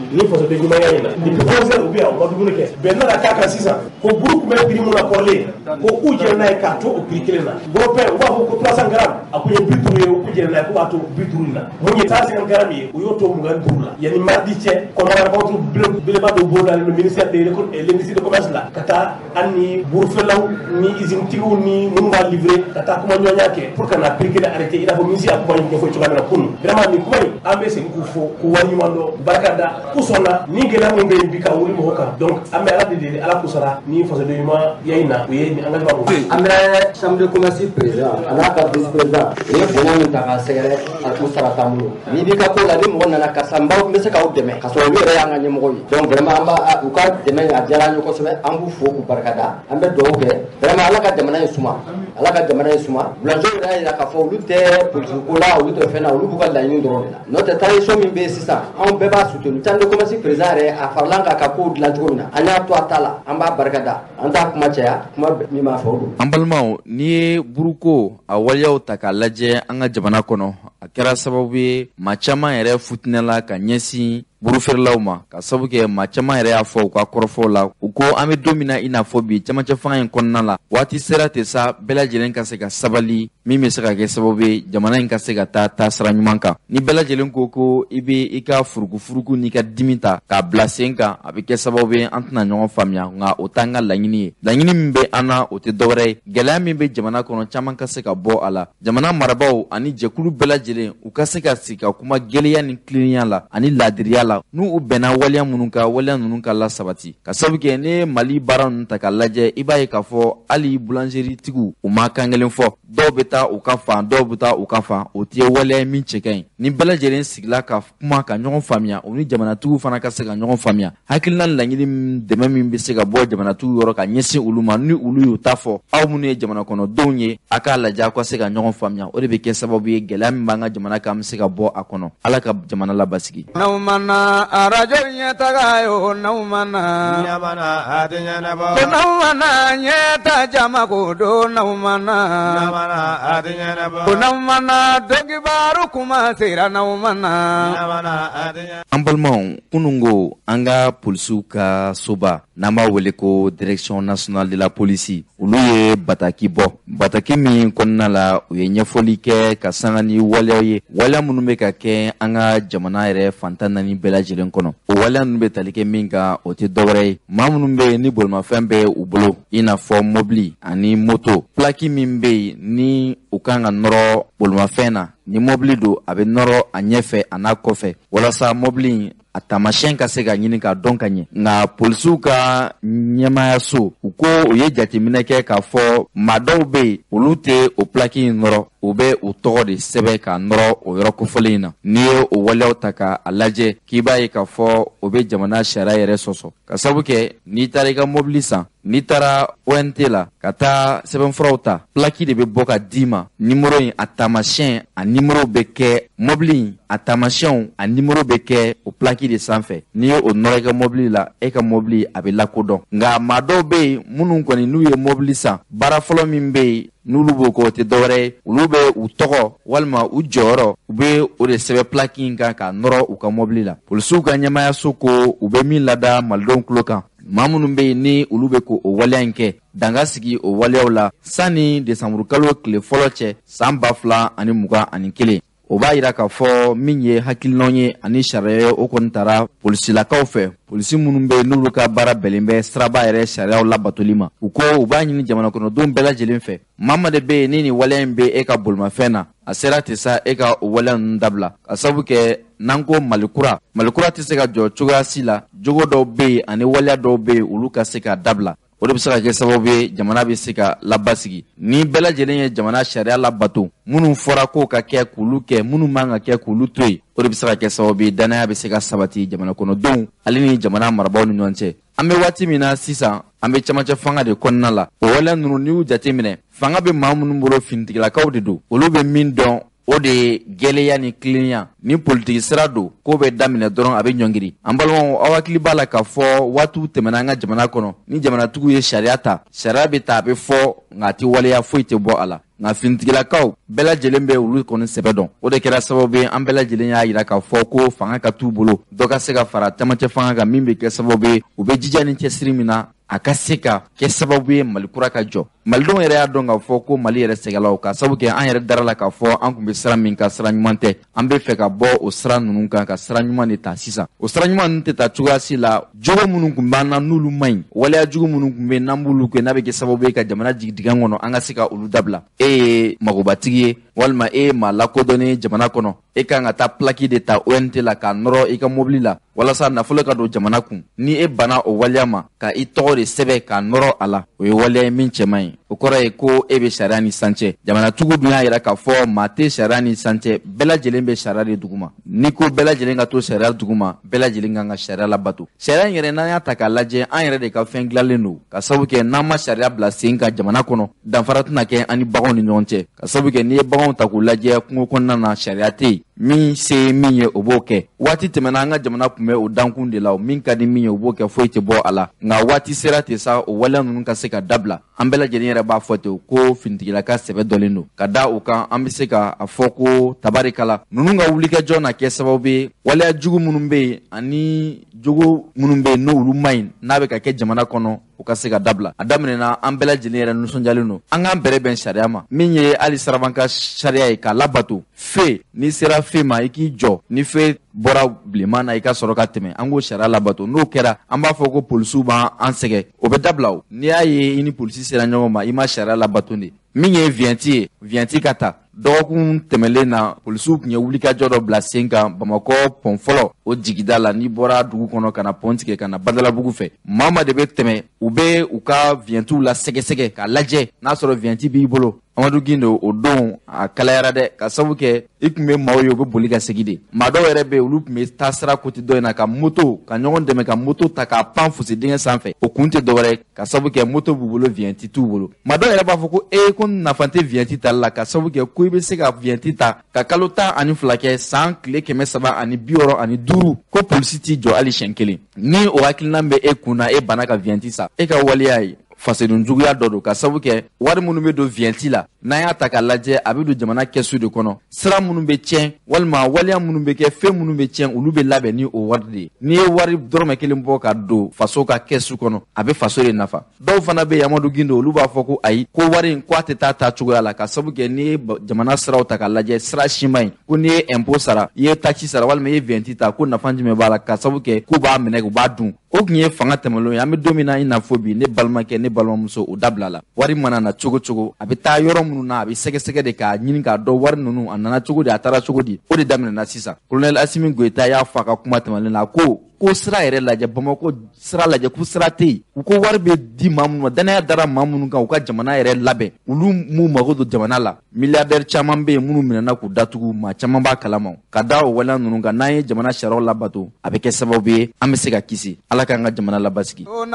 ni fasoden ɲumanya in na. Depuis 11 heures u bɛ yan, u ma dumuni kɛ. Bɛn nana k'a kan sisan ko buru tun bɛ prix mun na kɔrɔlen, ko u jɛnna n'a ye k'a to o prix kelen na. Gros pain, u b'a fɔ ko 300 grammes, a kun ye 50 ye, u jɛnna n'a ye k'u b'a to 50 in na. Mun ye 150 grammes ye, u y'o to 25 la. Yanni mardi cɛ, comme rencontre belebeleba dɔ bolodalen don ministère de l'industrie de commerce la, ka taa an ni burufeerelaw ni usine tigiw ni minnu b'a livrer, ka taa kuma ɲɔgɔnya kɛ pour ka na prix kelen arrêté, i n'a fɔ ministre y'a kuma ɲɛfɔ cogoya min na kunun. Vraiment, nin kuma in, an bɛ segin k'u fo, k'u waleɲuman dɔn, barika da u sɔnna ni gɛlɛya min bɛ yen bi ka wuli mɔgɔ kan. Donc an bɛ Ala de deli, Ala k'u sara ni fasoden ɲumanya in na, u ye nin engagement mun. An bɛ chambre de commerce président a n'a ka vice président, u ye bonya min ta k'a sɛgɛrɛ, a t'u sara t'an bolo. N'i b'i ka ko la, ni mɔgɔ nana karisa, n b'aw n bɛ se k'aw dɛmɛ, k'a sɔrɔ olu yɛrɛ y'an ka ɲɛmɔgɔ ye. Donc vraiment, an b'a u ka dɛmɛ, a diyara an ye kosɛbɛ. An b'u fo k'u barikada, an bɛ dugawu kɛ vraiment, Ala ka jamana in suma, Ala ka jamana in suma. Boulanger yɛrɛ y'a jira k'a fɔ olu tɛ politique ko la, olu tɛ fɛn na, olu b'u ka laɲini dɔrɔn de la. N'o tɛ, transition min bɛ yen sisan, anw bɛɛ b'a soutenu. Chambre de commerce président yɛrɛ, a farala an kan ka kow dilan cogo min na, an y'a to a ta la, an b'a barikada. An t'a kuma caya, kuma min b'a fɔ o don. An balimaw, n'i ye buruko a waleyaw ta k'a lajɛ an ka jamana kɔnɔ, a kɛra sababu ye maa caman yɛrɛ futinɛla ka ɲɛsin burufeerelaw ma, ka sababu kɛ maa caman yɛrɛ y'a fɔ u ka kɔrɔfɔw la. U ko an bɛ don min na i n'a fɔ bi, camancɛ fanga in kɔnɔna la, waati sera ten sa, bɛɛ lajɛlen ka se ka sabali, min bɛ se ka kɛ sababu ye jamana in ka se ka taa taasira ɲuman kan. Ni bɛɛ lajɛlen ko ko i bɛ i ka furukufuruku n'i ka dimi ta k'a bila sen kan, a bɛ kɛ sababu ye an tɛna ɲɔgɔn faamuya. Nka o t'an ka laɲini ye. Laɲini min bɛ an na, o tɛ dɔwɛrɛ ye, gɛlɛya min bɛ jamana kɔnɔ, caman ka se ka bɔ a la. Jamana marabaaw ani jɛkulu bɛɛ lajɛlen, u ka se ka sigi ka kuma gɛlɛya ni tilennenya la ani laadiriya la. N'u u bɛnna waleya minnu kan, waleya ninnu ka lasabati, ka sababu kɛ n'i ye Mali baara ninnu ta k'a lajɛ, i b'a ye k'a fɔ hali boulangerie tigiw, u ma kan kelen fɔ. Dɔw bɛ taa u ka fan, dɔw bɛ taa u ka fan. O tɛ waleya min cɛ ka ɲi. Ni bɛɛ lajɛlen sigila ka kuma ka ɲɔgɔn faamuya, u ni jamanatigiw fana ka se ka ɲɔgɔn faamuya, hakilina laɲini dɛmɛ min bɛ se ka bɔ jamanatigiw yɔrɔ ka ɲɛsin olu ma, ni olu y'u ta fɔ, aw minnu ye jamana kɔnɔdenw ye, a k'a lajɛ aw ka se ka ɲɔgɔn faamuya. O de bɛ kɛ sababu ye gɛlɛya min b'an ka jamana kan, an bɛ se ka bɔ a kɔnɔ. Ala ka jamana labasigi. N'aw ma na arajo ɲɛtaga ye o, n'aw ma na Ɲamana a tɛ ɲɛnabɔ. Ko n'aw ma na ɲɛta jama ko don, n'aw ma na Ɲamana a tɛ ɲɛnabɔ. Ko n'aw ma na dɔnkibaru kuma sera, n'aw ma na Ɲamana a tɛ ɲɛnabɔ. An balimaw, kunungo an ka polisiw ka soba n'an b'a wele ko Direction nationale de la police, olu ye bataki bɔ, bataki min kɔnɔna la u ye ɲɛfɔli kɛ ka sanga ni waleyaw ye, waleya minnu bɛ ka kɛ an ka jamana yɛrɛ fantan naani bɛɛ lajɛlen kɔnɔ. O waleya ninnu bɛ tali kɛ min kan, o tɛ dɔwɛrɛ ye, maa minnu bɛ yen ni bolimafɛn bɛ u bolo, i n'a fɔ mobili ani moto, pilaki min bɛ yen ni u kan ka nɔrɔ bolimafɛn na, ni mobili don, a bɛ nɔrɔ a ɲɛfɛ a n'a kɔfɛ, walasa mobili in a taamasiyɛn ka se ka ɲini k'a dɔn ka ɲɛ. Nka polisiw ka ɲɛmayaso, u ko u ye jateminɛ kɛ k'a fɔ maa dɔw bɛ yen, olu tɛ o pilaki in nɔrɔ, u bɛ u tɔgɔ de sɛbɛn k'a nɔrɔ o yɔrɔ kofɔlen in na. N'i ye o waleyaw ta k'a lajɛ, k'i b'a ye k'a fɔ o bɛ jamana sariya yɛrɛ sɔsɔ, ka sababu kɛ n'i taara i ka mobili san, n'i taara ONT la ka taa sɛbɛnfuraw ta, pilaki de bɛ bɔ ka d'i ma. Nimoro in a taamasiyɛn, a nimoro bɛ kɛ mobili in a taamasiyɛnw, a nimoro bɛ kɛ o pilaki de sanfɛ. N'i ye o nɔrɔ i ka mobili la, e ka mobili a bɛ lakodɔn. Nka maa dɔw bɛ yen minnu kɔni, n'u ye mobili san, baara fɔlɔ min bɛ yen n'olu b'o kɛ, o tɛ dɔwɛrɛ ye, olu bɛ u tɔgɔ walima u jɔyɔrɔ, u bɛ o de sɛbɛn pilaki in kan k'a nɔrɔ u ka mobili la. Polisiw ka ɲɛmaayaso ko u bɛ min lada malidenw tulo kan, maa minnu bɛ yen ni olu bɛ k'o waleya in kɛ, danga sigi o waleyaw la sanni desanburukalo tile fɔlɔ cɛ san 2021. O b'a yira k'a fɔ min ye hakilinaw ye ani sariya ye, o kɔni taara polisilakaw fɛ, polisi minnu bɛ yen n'olu ka baara bɛnnen bɛ siraba yɛrɛ sariyaw labatoli ma. U ko u b'a ɲini jamana kɔnɔdenw bɛɛ lajɛlen fɛ, maa ma de bɛ yen ni nin waleya in bɛ e ka bolimafɛn na, a sera tɛ sa e ka o waleya ninnu dabila, ka sababu kɛ n'an ko Malikura, Malikura tɛ se ka jɔ cogoya si la, jogo dɔw bɛ yen ani waleya dɔw bɛ yen, olu ka se ka dabila. O de bɛ se ka kɛ sababu ye jamana bɛ se ka labasigi. Ni bɛɛ lajɛlen ye jamana sariya labato, minnu fɔra k'o ka kɛ k'olu kɛ, minnu man ka kɛ k'olu to yen, o de bɛ se ka kɛ sababu ye danaya bɛ se ka sabati jamana kɔnɔdenw ale ni jamana marabaaw ni ɲɔgɔn cɛ. An bɛ waati min na sisan, an bɛ camancɛ fanga de kɔnɔna la. O waleya ninnu, n'i y'u jateminɛ, fanga bɛ maa minnu bolo, finitigilakaw de don. Olu bɛ min dɔn, o de ye gɛlɛya ni tilennenya. Ni politiki sira don, ko bɛ daminɛ dɔrɔn, a bɛ ɲɔngiri. An balimaw, aw hakili b'a la k'a fɔ waatiw tɛmɛna an ka jamana kɔnɔ, ni jamanatigiw ye sariya ta, sariya bɛ ta, a bɛ fɔ, nka a tɛ waleya, foyi tɛ bɔ a la. Nka finitigilakaw bɛɛ lajɛlen bɛ olu kɔni sɛbɛ dɔn. O de kɛra sababu ye an bɛɛ lajɛlen y'a yira k'a fɔ ko fanga ka t'u bolo, dɔ ka se ka fara camancɛ fanga kan, min bɛ kɛ sababu ye u bɛ jija ni cɛsiri min na, a ka se ka kɛ sababu ye Mali kura ka jɔ. Malidenw yɛrɛ y'a dɔn k'a fɔ ko Mali yɛrɛ sɛgɛlaw, ka sababu kɛ an yɛrɛ dara la k'a fɔ an tun bɛ sira min kan, sira ɲuman tɛ. An bɛ fɛ ka bɔ o sira ninnu kan ka sira ɲuman de ta sisan. O sira ɲuman ninnu tɛ ta cogoya si la jogo minnu tun b'an na n'olu man ɲi, waleya jugu minnu tun bɛ yen n'an b'olu kɛ, n'a bɛ kɛ sababu ye ka jamana jigin dingɛ kɔnɔ, an ka se ka olu dabila. E ye magobatigi ye walima e ye maa lakodɔnnen ye jamana kɔnɔ, e kan ka taa plaque de ta ONT la k'a nɔrɔ i ka mobili la walasa nafolo ka don jamana kun. Ni e banna o waleya ma ka i tɔgɔ de sɛbɛn k'a nɔrɔ a la, o ye waleya ye min cɛ man ɲi. O kɔrɔ ye ko e bɛ sariya ni san cɛ. Jamanatigiw dun y'a yira k'a fɔ maa tɛ sariya ni san cɛ, bɛɛ lajɛlen bɛ sariya de duguma. N'i ko bɛɛ lajɛlen ka to sariya duguma, bɛɛ lajɛlen kan ka sariya labato. Sariya in yɛrɛ, n'an y'a ta k'a lajɛ, an yɛrɛ de ka fɛn dilanlen don, ka sababu kɛ n'an ma sariya bila sen kan jamana kɔnɔ, danfara tɛna kɛ an ni baganw ni ɲɔgɔn cɛ. Ka sababu kɛ n'i ye baganw ta k'u lajɛ kungo kɔnɔna na, sariya tɛ yen, min se ye min ye o b'o kɛ. Waati tɛmɛna, an ka jamana tun bɛ o dankun de la, o min ka di min ye o b'o kɛ, foyi tɛ bɔ a la. Nka waati sera ten sa, o waleya ninnu ka se ka dabila. An bɛɛ lajɛlen yɛrɛ b'a fɔ ten ko finitigilaka sɛbɛ dɔlen don ka da o kan. An bɛ se ka a fɔ ko tabarikala ninnu ka wulikajɔ na kɛ sababu ye waleya jugu minnu bɛ yen ani jogo minnu bɛ yen n'olu man ɲi, n'a bɛ ka kɛ jamana kɔnɔ, o ka se ka dabila. A daminɛna, an bɛɛ lajɛlen yɛrɛ nisɔndiyalen don. An k'an bɛrɛ bɛn sariya ma, min ye hali sirabanka sariya ye, k'a labato. Fe n'i sera fe ma, i k'i jɔ, ni fe bɔra bilenman na, i ka sɔrɔ ka tɛmɛ. An k'o sariya labato. N'o kɛra, an b'a fɔ ko polisiw b'an an sɛgɛ, o bɛ dabila. O n'i y'a ye i ni polisi sera ɲɔgɔn ma, i ma sariya labato de. Min ye vignette ye, vignette ka ta. Dɔgɔkun tɛmɛlen na, polisiw tun ye wulikajɔ dɔ bila sen kan Bamakɔ pɔn fɔlɔ o jigida la. N'i bɔra dugu kɔnɔ ka na pɔn tigɛ ka na Badalabugu fɛ, maa ma de bɛ tɛmɛ, u bɛ u ka vignettew la sɛgɛsɛgɛ k'a lajɛ n'a sɔrɔ vignette b'i bolo. Amadu Gindo, o don a kalayara dɛ, ka sababu kɛ i tun bɛ maaw ye, u bɛ boli ka segin de. Maa dɔw yɛrɛ bɛ yen, olu tun bɛ taa sira côté dɔ in na ka moto ka ɲɔgɔn dɛmɛ ka moto ta k'a pan fosi dingɛ sanfɛ. O kun tɛ dɔwɛrɛ, ka sababu kɛ moto b'u bolo, vignette t'u bolo. Maa dɔw yɛrɛ b'a fɔ ko ee, ko nafa tɛ vignette tali la, ka sababu kɛ ko i bɛ se ka vignette ta ka kalo 12 kɛ, san tile 365, ko polisi t'i jɔ hali siɲɛ kelen. Ni o hakilina bɛ e kun na, e banna ka vignette san, e ka waleya ye fasoden juguya dɔ don, ka sababu kɛ wari minnu bɛ don vignette la, n'an y'a ta k'a lajɛ, a bɛ don jamana kɛsu de kɔnɔ. Sira minnu bɛ tiɲɛ walima waleya minnu bɛ kɛ, fɛn minnu bɛ tiɲɛ, olu bɛ labɛn ni o wari de ye. N'i ye wari dɔrɔmɛ kelen bɔ ka don faso ka kɛsu kɔnɔ, a bɛ faso de nafa. Dɔw fana bɛ yen, Amadu Gindo, olu b'a fɔ ko ayi, ko wari in ko a tɛ taa taa cogoya la, ka sababu kɛ n'i ye jamana siraw ta k'a lajɛ, sira siman in, ko n'i ye impôt sara, i ye taxe sara walima i ye vignette ta, ko nafa jumɛn b'a la, ka sababu kɛ k'u b'a minɛ, u b'a dun. O tun ye fanga tɛmɛlenw ye. An bɛ don min na i n'a fɔ bi, ne balimakɛ, ne balimamuso, o dabila la. Wari mana na cogo cogo, a bɛ taa yɔrɔ minnu na, a bɛ sɛgɛsɛgɛ de k'a ɲini k'a dɔn wari ninnu a nana cogo di, a taara cogo di. O de daminɛna sisan. Colonel Asimi Goyita y'a fɔ a ka kuma tɛmɛnen na ko sira yɛrɛ lajɛ, Bamakɔ sira lajɛ, ko sira tɛ yen. U ko wari bɛ di maa minnu ma, danaya dara maa minnu kan u ka jamana yɛrɛ labɛn, olu m'u mago don jamana la. Milliardaire caman bɛ yen minnu minɛna k'u datugu, maa caman b'a kalama. Ka da o waleya ninnu kan, n'an ye jamana sariyaw labato, a bɛ kɛ sababu ye an bɛ se ka kisi. Ala k'an ka jamana labasigi. Ko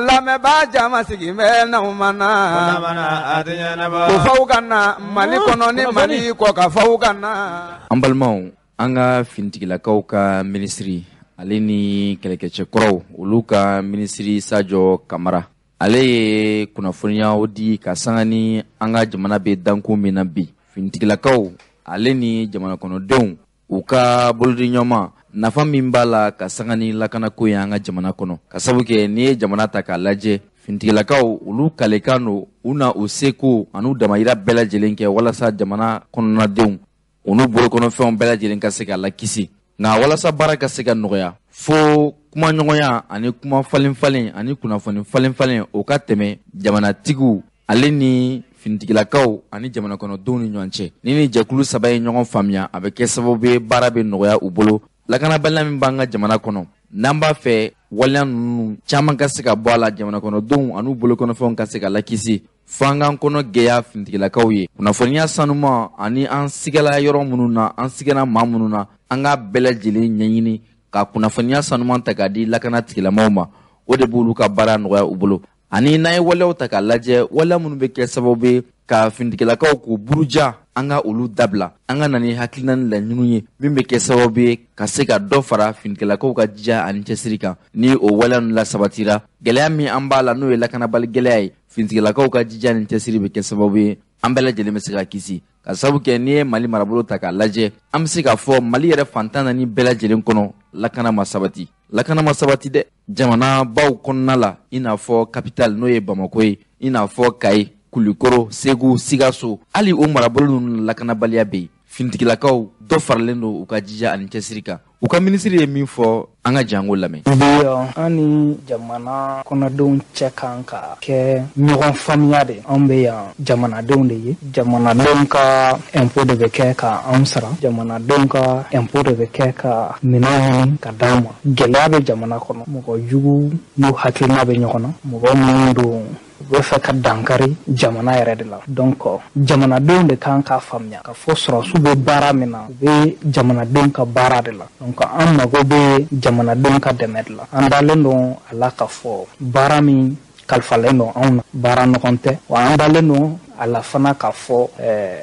lamɛnbaa jama sigi bɛ n'aw ma na, ko faw ka na Mali kɔnɔ ni Mali kɔ, ka faw ka na. An balimaw, an ka finitigilakaw ka minisiri ale ni kɛlɛkɛcɛkɔrɔw olu ka minisiri Sajo Kamara, ale ye kunnafoniyaw di ka sanga ni an ka jamana bɛ dankun min na bi. Finitigilakaw ale ni jamana kɔnɔdenw u ka bolodiɲɔgɔnma, nafa min b'a la ka sanga ni lakanako ye an ka jamana kɔnɔ, ka sababu kɛ n'i ye jamana ta k'a lajɛ, finitigilakaw olu kalekan don, u na u seko an'u damayira bɛɛ lajɛlen kɛ walasa jamana kɔnɔnadenw u n'u bolokɔnɔfɛnw bɛɛ lajɛlen ka se ka lakisi. Nka walasa baara ka se ka nɔgɔya, fo kumaɲɔgɔnya ani kuma falen-falen ani kunnafoni falen-falen o ka tɛmɛ jamanatigiw ale ni finitigilakaw ani jamana kɔnɔdenw ni ɲɔgɔn cɛ. Ni jɛkulu saba ye ɲɔgɔn faamuya, a bɛ kɛ sababu ye baara bɛ nɔgɔya u bolo. Lakanabaliya min b'an ka jamana kɔnɔ, N'an b'a fɛ waleya ninnu caman ka se ka bɔ a la, jamana kɔnɔdenw an'u bolokɔnɔfɛnw ka se ka lakisi, f'an k'an kɔnɔ gɛya finitigilakaw ye. Kunnafoniya sanuma ani an sigala yɔrɔ minnu na, an sigana maa minnu na, an k'a bɛɛ lajɛlen ɲɛɲini ka kunnafoniya sanuman ta k'a di lakana tigilamɔgɔw ma. O de b'olu ka baara nɔgɔya u bolo. Ani n'an ye waleyaw ta k'a lajɛ, waleya minnu bɛ kɛ sababu ye ka finitigilakaw k'u buruja, an ka olu dabila. An ka na ni hakilina ni laɲiniw ye min bɛ kɛ sababu ye ka se ka dɔ fara finitigilakaw ka jija ani cɛsiri kan. Ni o waleya ninnu lasabatira, gɛlɛya min an b'a la, n'o ye lakanabali gɛlɛya ye, finitigilakaw ka jija ni cɛsiri bɛ kɛ sababu ye an bɛɛ lajɛlen bɛ se ka kisi. Ka sababu kɛ, n'i ye Mali marabolo ta k'a lajɛ, an bɛ se k'a fɔ Mali yɛrɛ fantan naani bɛɛ lajɛlen kɔnɔ, lakana ma sabati, lakana ma sabati dɛ. Jamana baw kɔnɔna la, i n'a fɔ capitale n'o ye Bamako ye, i n'a fɔ Kayi, Kulikoro, Segu, Sikaso, hali o marabolo ninnu, lakanabaliya bɛ yen. Finitigilakaw dɔ faralen don u ka jija ani cɛsiri kan. U ka minisiri ye min fɔ, an ka jango lamɛn. Bi, an ni jamana kɔnɔdenw cɛ kan ka kɛ ɲɔgɔn faamuya de. Anw bɛ yan, jamanadenw de ye. Jamanadenw ka impôt de bɛ kɛ ka anw sara, jamanadenw ka impôt de bɛ kɛ ka minɛn ɲini ka d'an ma. Gɛlɛya bɛ jamana kɔnɔ, mɔgɔ jugu n'u hakilina bɛ ɲɔgɔn na, mɔgɔ minnu don, u bɛ fɛ ka dankari jamana yɛrɛ de la. Donc jamanadenw de kan k'a faamuya ka fɔ sɔrɔsiw bɛ baara min na, u bɛ jamanadenw ka baara de la. Donc an mago bɛ jamanadenw ka dɛmɛ de la. An dalen don a la ka fɔ baara min kalifalen don anw na, baara ɲɔgɔn tɛ wa. An dalen don a la fana k'a fɔ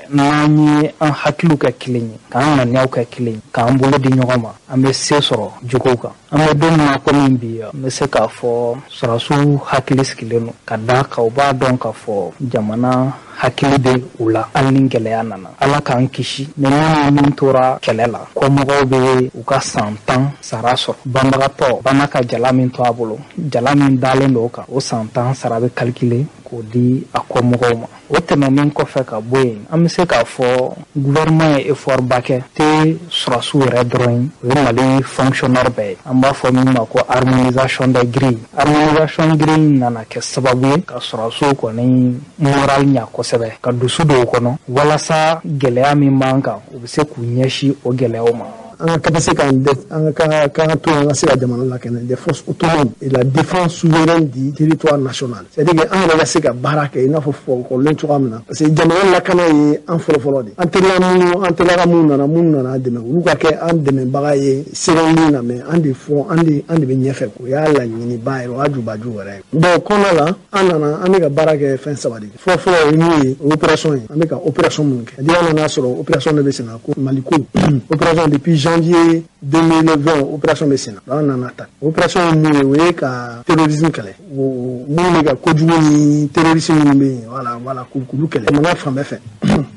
n'an ye an hakiliw kɛ kelen ye, k'an ŋaniyaw kɛ kelen ye, k'an bolo di ɲɔgɔn ma, an bɛ se sɔrɔ juguw kan. An bɛ don min na komi bi, n bɛ se k'a fɔ sɔrɔsiw hakili sigilen don, ka d'a kan u b'a dɔn k'a fɔ jamana hakili bɛ u la. Hali ni gɛlɛya nana, Ala k'an kisi, ni minnu min tora kɛlɛ la, kɔmɔgɔw bɛ u ka san 10 sara sɔrɔ. Banbagatɔ bana ka jala min to a bolo, jala min dalen don o kan, o san 10 sara bɛ calculer k'o di a kɔmɔgɔw ma. O tɛmɛnen kɔfɛ ka bɔ yen, an bɛ se k'a fɔ gouvernement ye effort ba kɛ. Tɛ sɔrɔsiw yɛrɛ dɔrɔn ye, o ye Mali fonctionnaire bɛɛ ye. An b'a fɔ min ma ko harmonisation des grilles. Harmonisation grille nana kɛ sababu ye ka sɔrɔsiw kɔni moral ɲa kosɛbɛ, ka dusu don u kɔnɔ, walasa gɛlɛya min b'an kan, u bɛ se k'u ɲɛsin o gɛlɛyaw ma. An ka capacité k'an an ka k'an to an ka se ka jamana lakana, des forces autonomes et la défense souveraine du territoire national, c'est à dire que an yɛrɛ ka se ka baara kɛ i n'a fɔ kɔrɔlen cogoya min na, parce que jamana lakana ye an fɔlɔ-fɔlɔ de. An teliya minnu, an teliyaka minnu nana dɛmɛ, olu ka kɛ an dɛmɛbaga ye sɛbɛnni na, mais an de fɔ an de bɛ ɲɛfɛ. O y'a laɲiniba yɛrɛ, o y'a jubaju yɛrɛ ye. Bon, kɔnɔna la, an nana, an bɛ ka baara kɛ fɛn saba de fɔlɔ fɔlɔ. O ye mun ye? O ye opération ye. An bɛ ka opération mun kɛ? C'est à dire an nana sɔrɔ opération de bɛ sen na, ko Maliko opération. Depuis janvier 2020, opération bɛ sen na. An nana ta, opération ye mun ye? O ye ka terrorisme kɛlɛ, minnu bɛ ka kojugu ni terrorisme minnu bɛ yen, voilà, k'olu kɛlɛ jamana fan bɛɛ fɛ.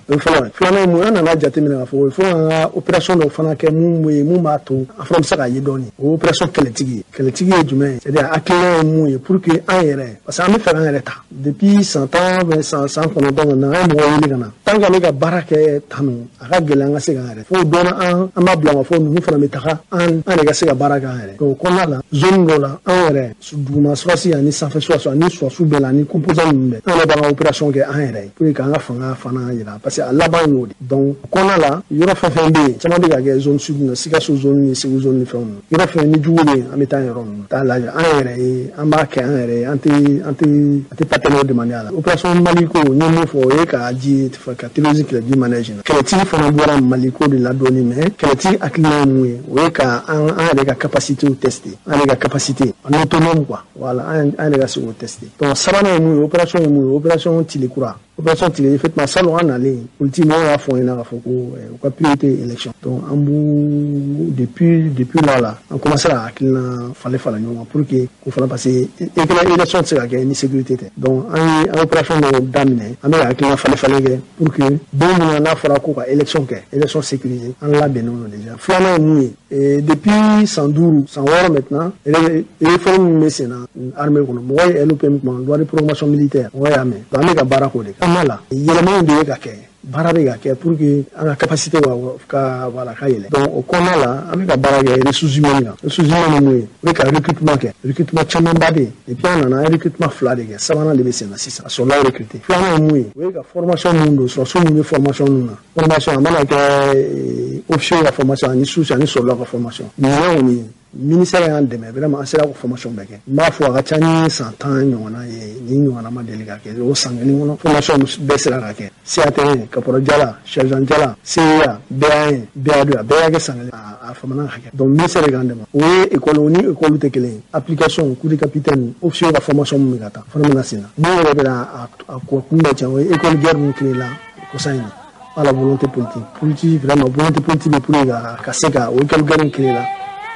O ye fɔlɔ ye. Filanan ye mun ye? An nana jateminɛ k'a fɔ fo an ka opération dɔ fana kɛ mun bɛ yen, mun b'a to an fana bɛ se k'a ye dɔɔnin. O ye opération kɛlɛtigi ye. Kɛlɛtigi ye jumɛn ye? C'est à dire hakilina ye mun ye pour que an yɛrɛ, parce que an bɛ fɛ k'an yɛrɛ ta depuis san 10, san 9 ka na, an ye mɔgɔ wele ka na. Tant que an bɛ ka baara kɛ tan nɔ, a ka gɛlɛn an ka se k'an yɛrɛ fo dɔɔnin. An b'a bila ka fɔ ninnu fana bɛ taga, an yɛrɛ ka se ka baara kɛ an yɛrɛ. Donc o kɔnɔna la, zone dɔ la, an yɛrɛ duguma sɔrɔsi ani sanfɛ sɔrɔsi ani sɔrɔsiw bɛɛ la ani composant ninnu bɛɛ, an yɛrɛ b'an ka opération kɛ an yɛrɛ ye pour que k'an ka fanga fana yira, parce que a laban y'o de. Donc o kɔnɔna la, yɔrɔ fɛn fɛn bɛ yen, caman bɛ ka kɛ zone sud na, Sikaso zone ni Segu zone ni fɛnw na, yɔrɔ fɛn ni jugu bɛ yen, an bɛ taa yɔrɔ ninnu taa lajɛ an yɛrɛ ye. An b'a kɛ an yɛrɛ ye, an tɛ partenaire demander a la. Opération Maliko, n ye mun fɔ? O ye ka ji ka terrorisme kɛlɛ d'une manière générale. Kɛlɛtigi fana bɔra Maliko de la dɔɔni, mais kɛlɛtigi hakilina ye mun ye? O ye ka an yɛrɛ ka capacité tester, an yɛrɛ ka capacité en autonome quoi, voilà, an yɛrɛ ka se k'o tester. Donc sabanan ye mun ye? Opération ye mun ye? Opération Tile Kura. Opération Tile, effectivement, salon an nalen, politique mɔgɔw y'a fɔ n ɲɛna k'a fɔ ko u ka priorité ye élection. Donc an b'u depuis là an commencé ka hakilina falen falen ɲɔgɔn kan pour que k'o fana, parce que élection tɛ se ka kɛ ni sécurité tɛ. Donc an ye an opération dɔw daminɛ, an bɛ ka hakilina falen falen kɛ pour que don min na n'a fɔra ko ka élection kɛ, élection sécurisée, an labɛnnen don déjà. Filanan ye mun ye? Depuis san 5, san 6 maintenant, réforme min bɛ sen na armée kɔnɔ, mɔgɔ ye LOPM kuma, loi de programmation militaire, mɔgɔ y'a mɛn. Donc an bɛ ka baara k'o de kan. Kɔnɔna la, yɛlɛmaw de bɛ ka kɛ, baara bɛ ka kɛ pour que an ka capacité ka voilà ka yɛlɛ. Donc o kɔnɔna la, an bɛ ka baara kɛ ressources humaines kan. Ressources humaines ye mun ye? O ye ka recrutement kɛ. Recrutement camanba bɛ yen. Depuis an nana, an ye recrutement fila de kɛ, sabanan de bɛ sen na sisan, ka sɔrɔlaw recruter. Filanan ye mun ye? O ye ka formation mun don, sɔrɔsiw minnu bɛ formation ninnu na, formation a mana kɛ officier ka formation ani sous ani sɔrɔlaw ka formation, ɲinan kɔni. Ministère y'an dɛmɛ vraiment, an sera k'o formation bɛɛ kɛ. N b'a fɔ a ka ca ni san 10 ɲɔgɔnna ye, ni ɲɔgɔnna ma deli ka kɛ o san kelen kɔnɔ, formation bɛɛ sera ka kɛ. CAT1, caporal jala, sergent jala, CEA, BA1, BA2, a bɛɛ y'a kɛ san kelen, a famana ka kɛ. Donc ministère k'an dɛmɛ. O ye école ni école tɛ kelen ye, application, cours de capitaine, officier ka formation min bɛ ka taa fana bɛna sen na. Mun yɛrɛ bɛna a kun bɛɛ tiɲɛ, o ye école guerre min créé la kɔsa in na. À la volonté politique, vraiment volonté politique bɛ pour que ka se ka o école guerre in créé la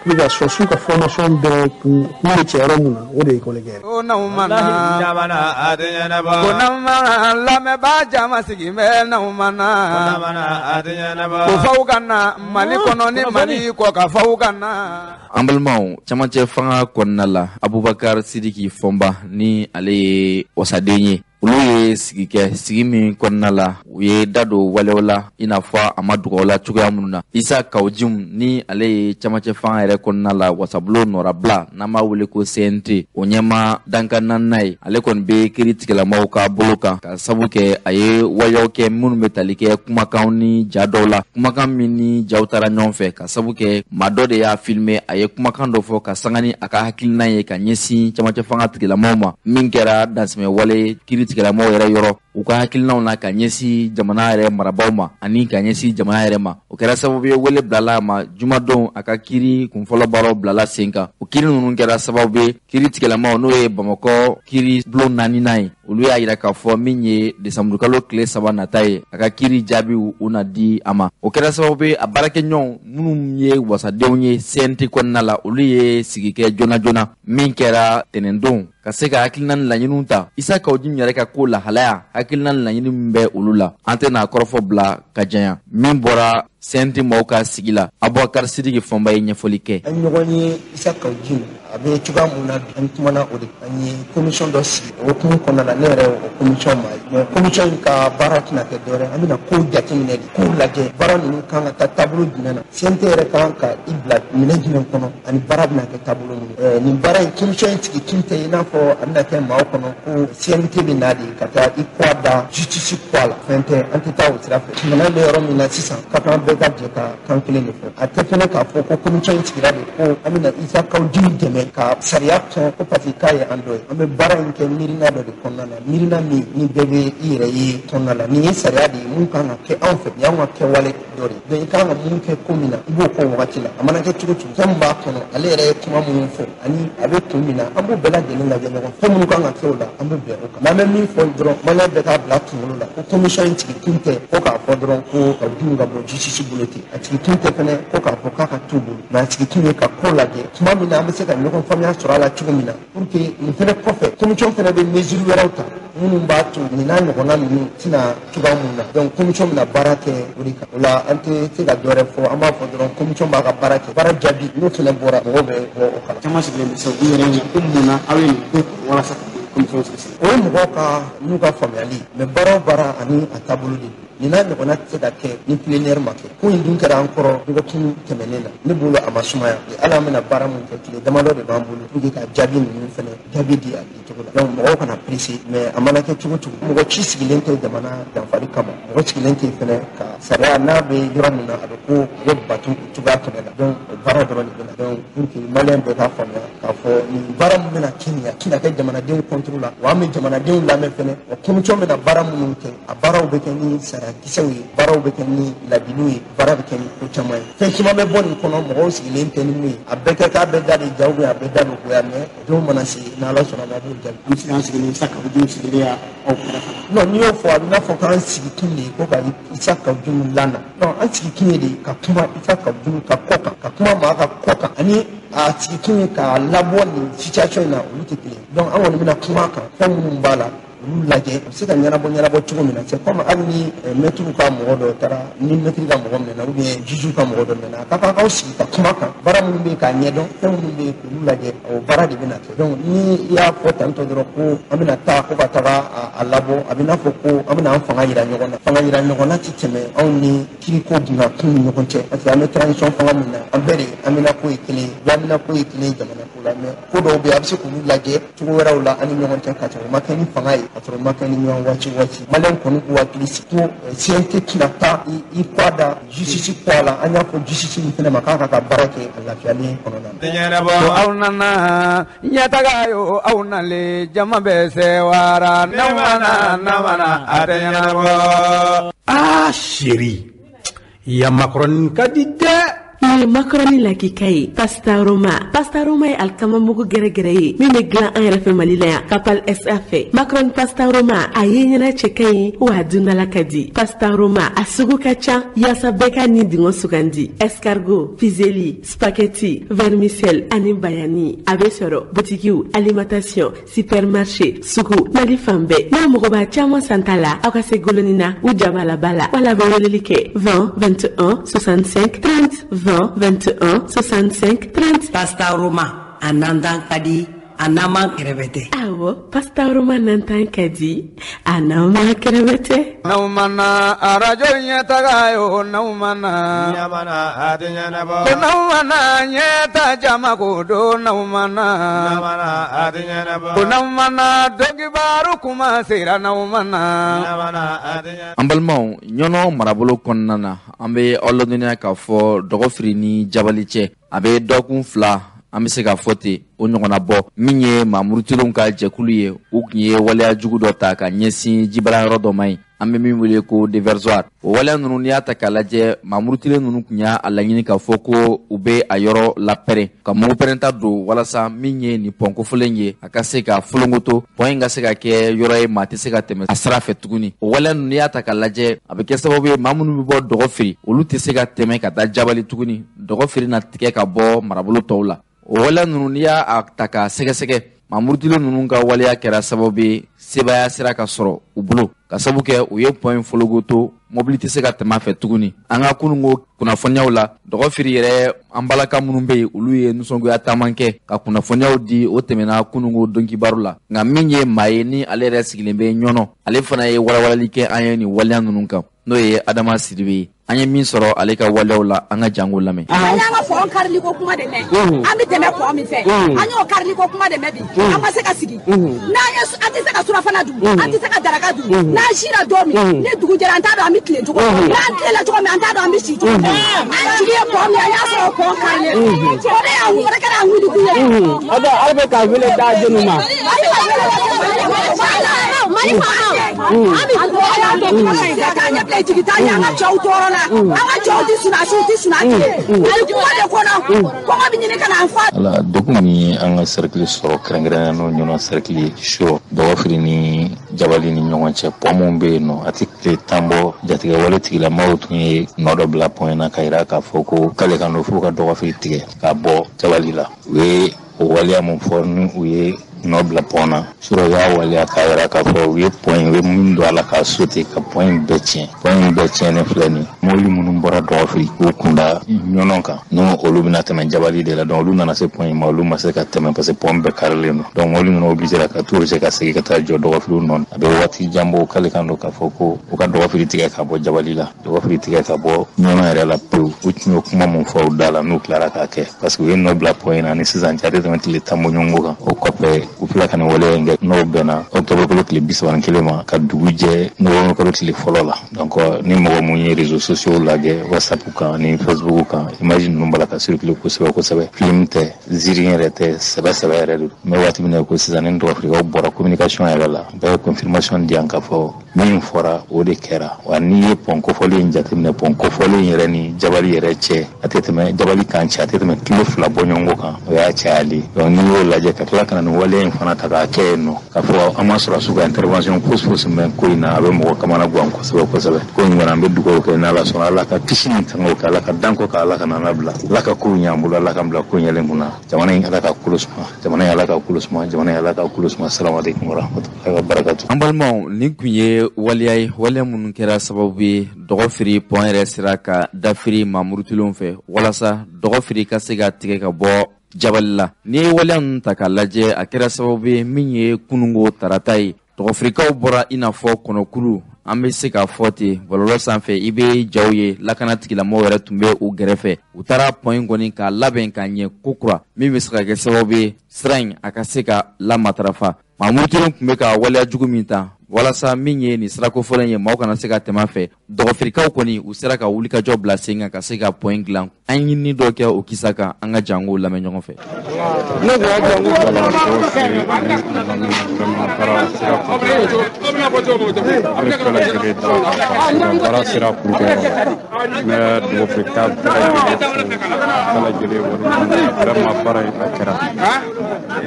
pour que sɔrɔsiw ka formation bɛɛ kun bɛ cɛ yɔrɔ mun na, o de ye école guerre. Ko n'aw ma na, ko n'aw ma na, lamɛnbaa jama sigi bɛ n'aw ma na, ko f'aw ka na Mali kɔnɔ ni Mali kɔ ka f'aw ka na. An balimaw, camancɛ fanga kɔnɔna la, Abubakar Sidiki Fɔnba ni ale ye wasaden ye, olu ye sigi kɛ, sigi min kɔnɔna la u ye da don walew la, i n'a fɔ a ma dogo la cogoya minnu na. Isa Kawu Jim ni ale ye camancɛ fanga yɛrɛ kɔnɔna la wasabulon nɔrabila, n'an b'a wele ko CNT, o ɲɛma dankan naaninan ye, ale kɔni bɛ kiiri tigɛlamaw ka bolo kan ka sabu kɛ a ye waleyaw kɛ minnu bɛ tali kɛ kumakanw ni ja dɔw la, kumakan min ni jaw taara ɲɔgɔn fɛ, ka sabu kɛ maa dɔ de y'a filmer, a ye kumakan dɔ fɔ ka sanga ni a ka hakilina ye ka ɲɛsin camancɛ fanga tigilamaw ma, min kɛra dansɛmɛ wale kiiri tigɛlamɔgɔw yɛrɛ yɔrɔ u ka hakilinaw na ka ɲɛsin jamana yɛrɛ marabaaw ma ani ka ɲɛsin jamana yɛrɛ ma. O kɛra sababu ye wele bilala a ma jumadon, a ka kiiri kunfɔlɔ baaraw bilala sen kan. O kiiri ninnu kɛra sababu ye kiiri tigɛlamaw, n'o ye Bamakɔ kiiri bulon naaninan ye, olu y'a yira k'a fɔ min ye desanburukalo tile 3 nata ye, a ka kiiri jaabiw u na di a ma. O kɛra sababu ye a baarakɛɲɔgɔnw minnu ye wasadenw ye CNT kɔnɔna la, olu ye sigi kɛ joona joona min kɛra tɛnɛndon, ka se ka hakilina ni laɲiniw ta Isa Kawu Jim yɛrɛ ka ko lahalaya, hakilina ni laɲini min bɛ olu la. An tɛna kɔrɔfɔ bila ka janya. Min bɔra CNT maaw ka sigi la, Abubakar Sidiki Fɔnba ye ɲɛfɔli kɛ. An ɲɔgɔn ye Isa Kawu Jim a bɛ cogoya mun na bi, an kumana o de, an ye commission dɔ sigi. O hukumu kɔnɔna la, ne yɛrɛ o commission maa ye. Mais commission in ka baara tɛna kɛ dɔwɛrɛ, an bɛna kow jateminɛ de, kow lajɛ, baara ninnu kan ka taa taabolo jumɛn na, CNT yɛrɛ kan ka i bila minɛn jumɛn kɔnɔ, ani baara bɛna kɛ taabolo minnu. Nin baara in commission in sigi kun tɛ i n'a fɔ a bɛna kɛ maaw kɔnɔ ko CNT bɛ na de ka taa i kɔ da justice kɔ la, fɛn tɛ, an tɛ taa o sira fɛ. Jamana bɛ yɔrɔ min na sisan, ka kan bɛɛ ka jɛ ka kan kelen de fɔ. A tɛ fɛnɛ k'a fɔ ko commission in sigira de ko an bɛna Isa Kawu Jim dɛmɛ ka sariya kɔn ko parce que k'a ye an dɔ ye. An bɛ baara in kɛ miirina dɔ de kɔnɔna na, miirina min ni bɛɛ bɛ i yɛrɛ ye kɔnɔna la. Nin ye sariya de ye mun kan ka kɛ anw fɛ, nin y'anw ka kɛwale dɔ de ye. Donc i kan ka mun kɛ ko min na, i b'o k'o wagati la. A mana kɛ cogo cogo, fɛn min b'a kɔnɔ, ale yɛrɛ ye kuma minnu fɔ ani a bɛ kun min na, an b'o bɛɛ lajɛlen lajɛ ɲɔgɔn fɛ. Fɛn minnu kan ka kɛ o la, an bɛ bɛn o kan. Mais an bɛ min fɔ dɔrɔn, maliyɛn bɛɛ k'a bila kunkolo la ko commission in sigi kun tɛ ko k'a fɔ dɔrɔn ko ka dun ka bɔ justice bolo ten. A sigi kun tɛ fɛnɛ ko k'a fɔ k'a ka t'u bolo, mais a sigi kun ye ka ko lajɛ tuma min na an bɛ se ka ɲɔgɔn faamuya sɔrɔ a la cogo min na, pour que nin fɛnɛ kɔfɛ commission fɛnɛ bɛ mesure wɛrɛw ta minnu b'a to nin n'a ɲɔgɔnna ninnu tɛna cogoya mun na. Donc commission bɛna baara kɛ o de kan. O la an tɛ se ka dɔ wɛrɛ fɔ, an b'a fɔ dɔrɔn commission b'a ka baara kɛ, baara jaabi n'o fɛnɛ bɔra, mɔgɔw bɛ bɔ o kalama. Caman sigilen bɛ se u yɛrɛ ɲɛ ko mun na aw ye nin ko walasa commission sigi sen. O ye mɔgɔw ka n'u ka faamuyali, mais baara o baara ani a taabolo de don. Nin n'a ɲɔgɔnna tɛ se ka kɛ ni plénière ma kɛ. Ko in dun kɛra an kɔrɔ dɔgɔkun tɛmɛnen na, ne bolo a ma sumaya. Hali an bɛna baara mun kɛ, tile damadɔ de b'an bolo pour que ka jaabi ninnu fɛnɛ jaabi di a di cogo la. Donc mɔgɔw kana pressé, mais a mana kɛ cogo cogo, mɔgɔ ci sigilen tɛ jamana danfari kama, mɔgɔ sigilen tɛ fɛnɛ ka sariya n'a bɛ yɔrɔ min na a bɛ ko a bɛ bato o cogoya fɛnɛ la. Donc o baara dɔrɔn de bɛ na. Donc pour que maliyɛn bɛɛ k'a faamuya k'a fɔ nin baara min bɛna kɛ nin ye, a tɛna kɛ jamanadenw contre la, wa an bɛ jamanadenw lamɛn fɛnɛ. Wa commission bɛna baara minnu kɛ, a baaraw bɛ kɛ ni sariya kisɛw ye, baaraw bɛ kɛ ni ladiliw ye, baara bɛ kɛ ni ko caman ye. Fɛn caman bɛ bɔ nin kɔnɔ, mɔgɔw sigilen tɛ ni mun ye, a bɛɛ kɛ k'a bɛɛ da de ja ou bien a bɛɛ da bɛ goya, mais don mana se n'Ala sɔnna ma, a b'o jaabi. An bɛ se k'an sigi ni Isa Kawu Jim sigilen y'a aw kɛrɛfɛ. Non, n'i y'o fɔ a bɛ n'a fɔ k'an sigi kun de ye ko ka Isa Kawu Jim lana. Non, an sigi kun ye de ka kuma Isa Kawu Jim ka kɔ kan, ka kuma maa ka kɔ kan, ani a sigi kun ye k'a labɔ nin situation in na, olu tɛ kelen ye. Donc an kɔni bɛna kuma a kan, fɛn minnu b'a la olu lajɛ, a bɛ se ka ɲɛnabɔ cogo min na. C'est comme hali ni mɛtiriw ka mɔgɔ dɔ taara, ni mɛtiri ka mɔgɔ minɛna ou bien juge ka mɔgɔ dɔ minɛna, a ka kan k'aw sigi ka kuma kan, baara minnu bɛ yen k'a ɲɛdɔn, fɛn minnu bɛ yen k'olu lajɛ, o baara de bɛna kɛ. Donc ni i y'a fɔ tantɔ dɔrɔn ko an bɛna taa ko ka taga a labɔ, a bɛ n'a fɔ ko an bɛna an fanga yira ɲɔgɔn na. Fanga yira ɲɔgɔn na ti tɛmɛ anw ni kiriko kun ni ɲɔgɔn cɛ, parce que an bɛ transition fanga min na, an bɛɛ de amina ko ye kelen ye, amina ko ye kelen ye jamana ko la. Mais ko dɔw bɛ yen, a bɛ se k'olu lajɛ cogo wɛrɛw la an ni ɲɔgɔn cɛ, ka sɔrɔ o ma kɛ ni fanga ye. ka sɔrɔ ma kɛ ni ɲɔgɔn waati waati. Maliyɛn kɔni k'u hakili sigi ko CNT tɛna taa i kɔ da justice kɔ la. An y'a fɔ justice min fɛnɛ ma k'a ka baara kɛ a lafiyalen kɔnɔna na. Ko aw nana ɲɛtaga yo, aw nalen jama bɛ sewara, n'aw mana na a tɛ ɲɛnabɔ. Ah chérie, ya macaroni ka di dɛ. Nin ye macaroni lakika ye, Pasta Roma. Pasta Roma ye alikama mugu gɛrɛgɛrɛ ye min bɛ dilan an yɛrɛ fɛ Mali la yan, Kapal SA fɛ. Macaroni Pasta Roma, a ye ɲɛna cɛ ka ɲi wa a dundala ka di. Pasta Roma a sugu ka ca yaasa bɛɛ ka nin dingɔ sugandi: escargot, fusilli, spaghetti, vermicelle ani bayani. A bɛ sɔrɔ butikiw, alimentation, supermarché, sugu, Mali fan bɛɛ. N'a mago b'a caman santa la, aw ka se goloni na u jabalaba la, wala bɛ weleli kɛ 20 21 65 30, 20 21 65 30. Pasta Roma, a nantan ka di, a n'an kɛrɛfɛ tɛ. Awɔ, Pasta Roma nantan ka di, a n'an kɛrɛfɛ tɛ. N'aw mana arajo ɲɛtaga yo, n'aw mana a tɛ ɲɛnabɔ. Ko n'aw mana ɲɛta jama ko don, n'aw mana a tɛ ɲɛnabɔ. Ko n'aw mana dɔnkibaaru kuma sera, n'aw mana a tɛ ɲɛnabɔ. An balimaw, Ɲɔnɔ marabolo kɔnɔna na, an bɛ aw ladɔnniya k'a fɔ Dɔgɔfiri ni Jabali cɛ, a bɛ dɔgɔkun 2, an bɛ se k'a fɔ ten, o ɲɔgɔnna bɔ. Min ye maamurutilenw ka jɛkulu ye, u tun ye waleya jugu dɔ ta ka ɲɛsin jibaran yɔrɔ dɔ ma yen, an bɛ min wele ko déversoir. O waleya ninnu, n'i y'a ta k'a lajɛ, maamurutilen ninnu tun y'a laɲini k'a fɔ ko u bɛ a yɔrɔ lapɛrɛn ka mugu pɛrɛnta don, walasa min ye nin pɔn kofɔlen ye, a ka se ka folonkoto, pɔn in ka se ka kɛ yɔrɔ ye maa tɛ se ka tɛmɛ a sira fɛ tuguni. O waleya ninnu, n'i y'a ta k'a lajɛ, a bɛ kɛ sababu ye maa minnu bɛ bɔ Dɔgɔfiri, olu tɛ se ka tɛmɛ ka taa Jabali tuguni. Dɔgɔfiri na tigɛ ka bɔ marabolo tɔw la. O waleya ninnu, n'i y'a ta k'a sɛgɛsɛgɛ, maamurutilen ninnu ka waleya kɛra sababu ye sebaaya sera ka sɔrɔ u bolo, ka sabu kɛ u ye pɔn in fologoto, mobili tɛ se ka tɛmɛ a fɛ tuguni. An ka kununko kunnafoniyaw la, Dɔgɔfiri yɛrɛ an balaka minnu bɛ yen, olu ye nisɔngoya taman kɛ ka kunnafoniyaw di. O tɛmɛna kununko donkibaru la. Nka min ye maa ye ni ale yɛrɛ sigilen bɛ Ɲɔnɔ, ale fana ye walawalali kɛ an ye nin waleya ninnu kan, n'o ye Adama Sidibe ye. An ye min sɔrɔ ale ka waleyaw la, an ka jango lamɛn. An y'an ka fɔn karili ko kuma de mɛn, an bɛ dɛmɛ pɔn min fɛ, an y'o karili ko kuma de mɛn bi, an ma se ka sigi. N'an ye, an tɛ se ka surafana dun, an tɛ se ka daraka dun. N'an sira don min, ni dugu jɛra, an t'a dɔn an bɛ tilen cogo min. N'an tilenna cogo min, an t'a dɔn an bɛ si cogo min. An jigi ye pɔn min, an y'a sɔrɔ pɔn karilen. O de y'an o de kɛra an wulikun ye. Aw bɛ ka wele da jɔnni ma? Mali faamaw, an bɛ k'an ɲɛ bila jigi t'an ye an ka cɛw tɔɔrɔ la. An ka cɛw tɛ sunasi, u tɛ sunati ye. Hali kuma de kɔnɔ, kɔngɔ bɛ ɲini ka na an fa. Ala degun min ye an ka cercle sɔrɔ, kɛrɛnkɛrɛnnenya n'o Ɲɔnɔ cercle ye, sur Dɔgɔfiri ni Jabali ni ɲɔgɔn cɛ, pɔn min bɛ yen nɔ, a tɛ tile 10 bɔ, jatigɛwale tigilamaaw tun ye nɔ dɔ bila pɔn in na ka yira k'a fɔ ko k'ale ka n'o f'u ka Dɔgɔfiri tigɛ ka bɔ Jabali la. U ye o waleya mun fɔ, ni u ye nɔ bila pɔn na, sɔrɔ u y'a waleya k'a yira k'a fɔ u ye pɔn in, u ye min don a la k'a sote ka pɔn in bɛɛ tiɲɛ. Pɔn in bɛɛ tiɲɛnen filɛ nin ye, mobili minnu bɔra Dɔgɔfiri k'u kunda Ɲɔnɔ kan, n'o olu bɛna tɛmɛ Jabali de la, donc olu nana se pɔn in ma, olu ma se ka tɛmɛ parce que pɔn bɛɛ karilen don. Donc mobili ninnu obligé ka t'u ka segin ka taa jɔ Dɔgɔfiriw nɔ. A bɛ waati jan bɔ, k'ale kan don k'a fɔ ko u ka Dɔgɔfiri tigɛ ka bɔ Jabali la, Dɔgɔfiri tigɛ ka bɔ Ɲɔnɔ yɛrɛ la pewu. U tun y'o kuma mun fɔ u da la, n'u tilara k'a kɛ, parce que u ye nɔ bila pɔn in na ni sisan cɛ, a tɛ tɛmɛ tile 10 bɔ ɲɔgɔn kan. O kɔfɛ, u fila ka nin waleya in kɛ, n'o bɛnna octobre kalo tile 31 ma ka dugu jɛ novembre kalo tile fɔlɔ la. Donc ni mɔgɔ mun ye réseaux sociaux lajɛ, WhatsApp kan ni Facebook kan, image ninnu b'a la ka circuler kosɛbɛ kosɛbɛ. Film tɛ, ziiri yɛrɛ tɛ, sɛbɛ sɛbɛ yɛrɛ de don. N bɛ waati min na ko sisan, ni Dɔgɔfirikaw bɔra communication yɛrɛ la, bɛɛ ye confirmation di yan k'a fɔ min fɔra o de kɛra. Wa n'i ye pɔn kofɔlen in jateminɛ, pɔn kofɔlen yɛrɛ ni Jabali yɛrɛ cɛ, a tɛ tɛmɛ Jabali kan cɛ, a tɛ tɛmɛ kilo 2 bɔ ɲɔgɔn kan, o y'a cayali. Donc n'i y'o lajɛ ka tila ka na nin waleya in fana ta k'a kɛ yen nɔ, k'a fɔ an ma sɔrɔsiw ka intervention fosi fosi mɛn ko in na, a bɛ mɔgɔ kamana gan kosɛbɛ kosɛbɛ. Ko in kɔni, an bɛ dugawu kɛ n'Ala sɔnna, Ala ka kisi ni tangaw kɛ, Ala ka danko kɛ, Ala ka n'an bila, Ala ka kow ɲɛ an bolo, Ala k'an bila ko ɲɛlen kunna. Jamana in, Ala ka kolo suma, jamana in, Ala ka kolo suma, jamana in, Ala ka kolo suma. Salamu aleykum wa rahmatulahi wa barakatu. An balimaw, nin kun ye waleya ye, waleya minnu kɛra sababu ye Dɔgɔfiri pɔn yɛrɛ sera ka dafiri maamurutilenw fɛ, walasa Dɔgɔfiri ka se ka tigɛ ka bɔ Jabali la. N'i ye waleya ninnu ta k'a lajɛ, a kɛra sababu ye min ye kununko tarata ye, Dɔgɔfirikaw bɔra i n'a fɔ kɔnɔkulu, an bɛ se k'a fɔ ten bɔlɔlɔ sanfɛ, i bɛ jaw ye, lakana tigilamɔgɔw yɛrɛ tun bɛ u gɛrɛfɛ. U taara pɔn in kɔni k'a labɛn k'a ɲɛ kokura, min bɛ se ka kɛ sababu ye sira in a ka se ka lamatarafa. Maa murutilenw tun bɛ ka waleya jugu min ta walasa min ye nin sirako fɔlɔ ye, maaw kana se ka tɛmɛ a fɛ. Dɔgɔfirikaw kɔni, u sera ka wulikajɔ bila sen kan ka se ka pɔn dilan. An ɲinini dɔ kɛ o kisa kan, an ka jango lamɛn ɲɔgɔn fɛ. Baara sera kuncɛyɔrɔ la, n bɛ dɔgɔfirika bɛɛ lajɛlen vraiment baara in a kɛra,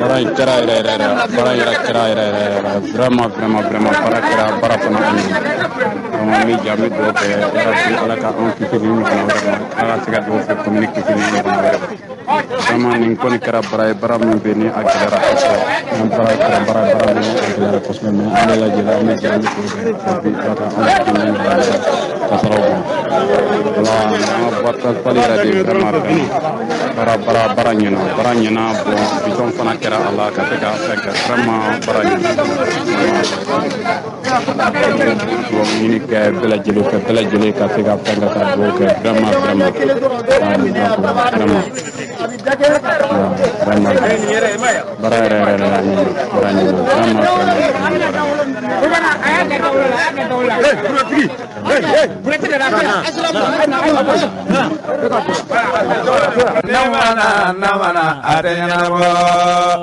baara in kɛra yɛrɛ yɛrɛ yɛrɛ, baara in yɛrɛ kɛra yɛrɛ yɛrɛ, vraiment vraiment vraiment baara kɛra, baara fana an ɲɛna. Donc an bɛ jɛ, an bɛ dugawu kɛ yarabi Ala ka anw kisi nin ɲɔgɔnna wɛrɛ ma, Ala ka se ka dugawu fɛ commune kisi nin ɲɔgɔnna wɛrɛ ma. Vraiment nin kɔni kɛra baara ye, baara min bɛ ni a gɛlɛyara kosɛbɛ. An baara kɛra baara min a gɛlɛyara kosɛbɛ, mais an bɛɛ lajɛlen an bɛ jɛ, an bɛ dugawu kɛ yarabi Ala ka anw kisi nin ɲɔgɔnna wɛrɛ kasaraw ma. Voilà, an ka voie principale yɛrɛ de vraiment vraiment baara ɲɛna, baara ɲɛna. Bon, bitɔn fana kɛra a la ka se ka fɛn kɛ, vraiment baara ɲɛna. Dugawu ɲini kɛ bɛɛ lajɛlen fɛ, bɛɛ lajɛlen ka se ka fɛn kɛ ka dugawu kɛ, vraiment vraiment vraiment vraiment baara yɛrɛ yɛrɛ la ɲɛna, baara ɲɛna vraiment vraiment.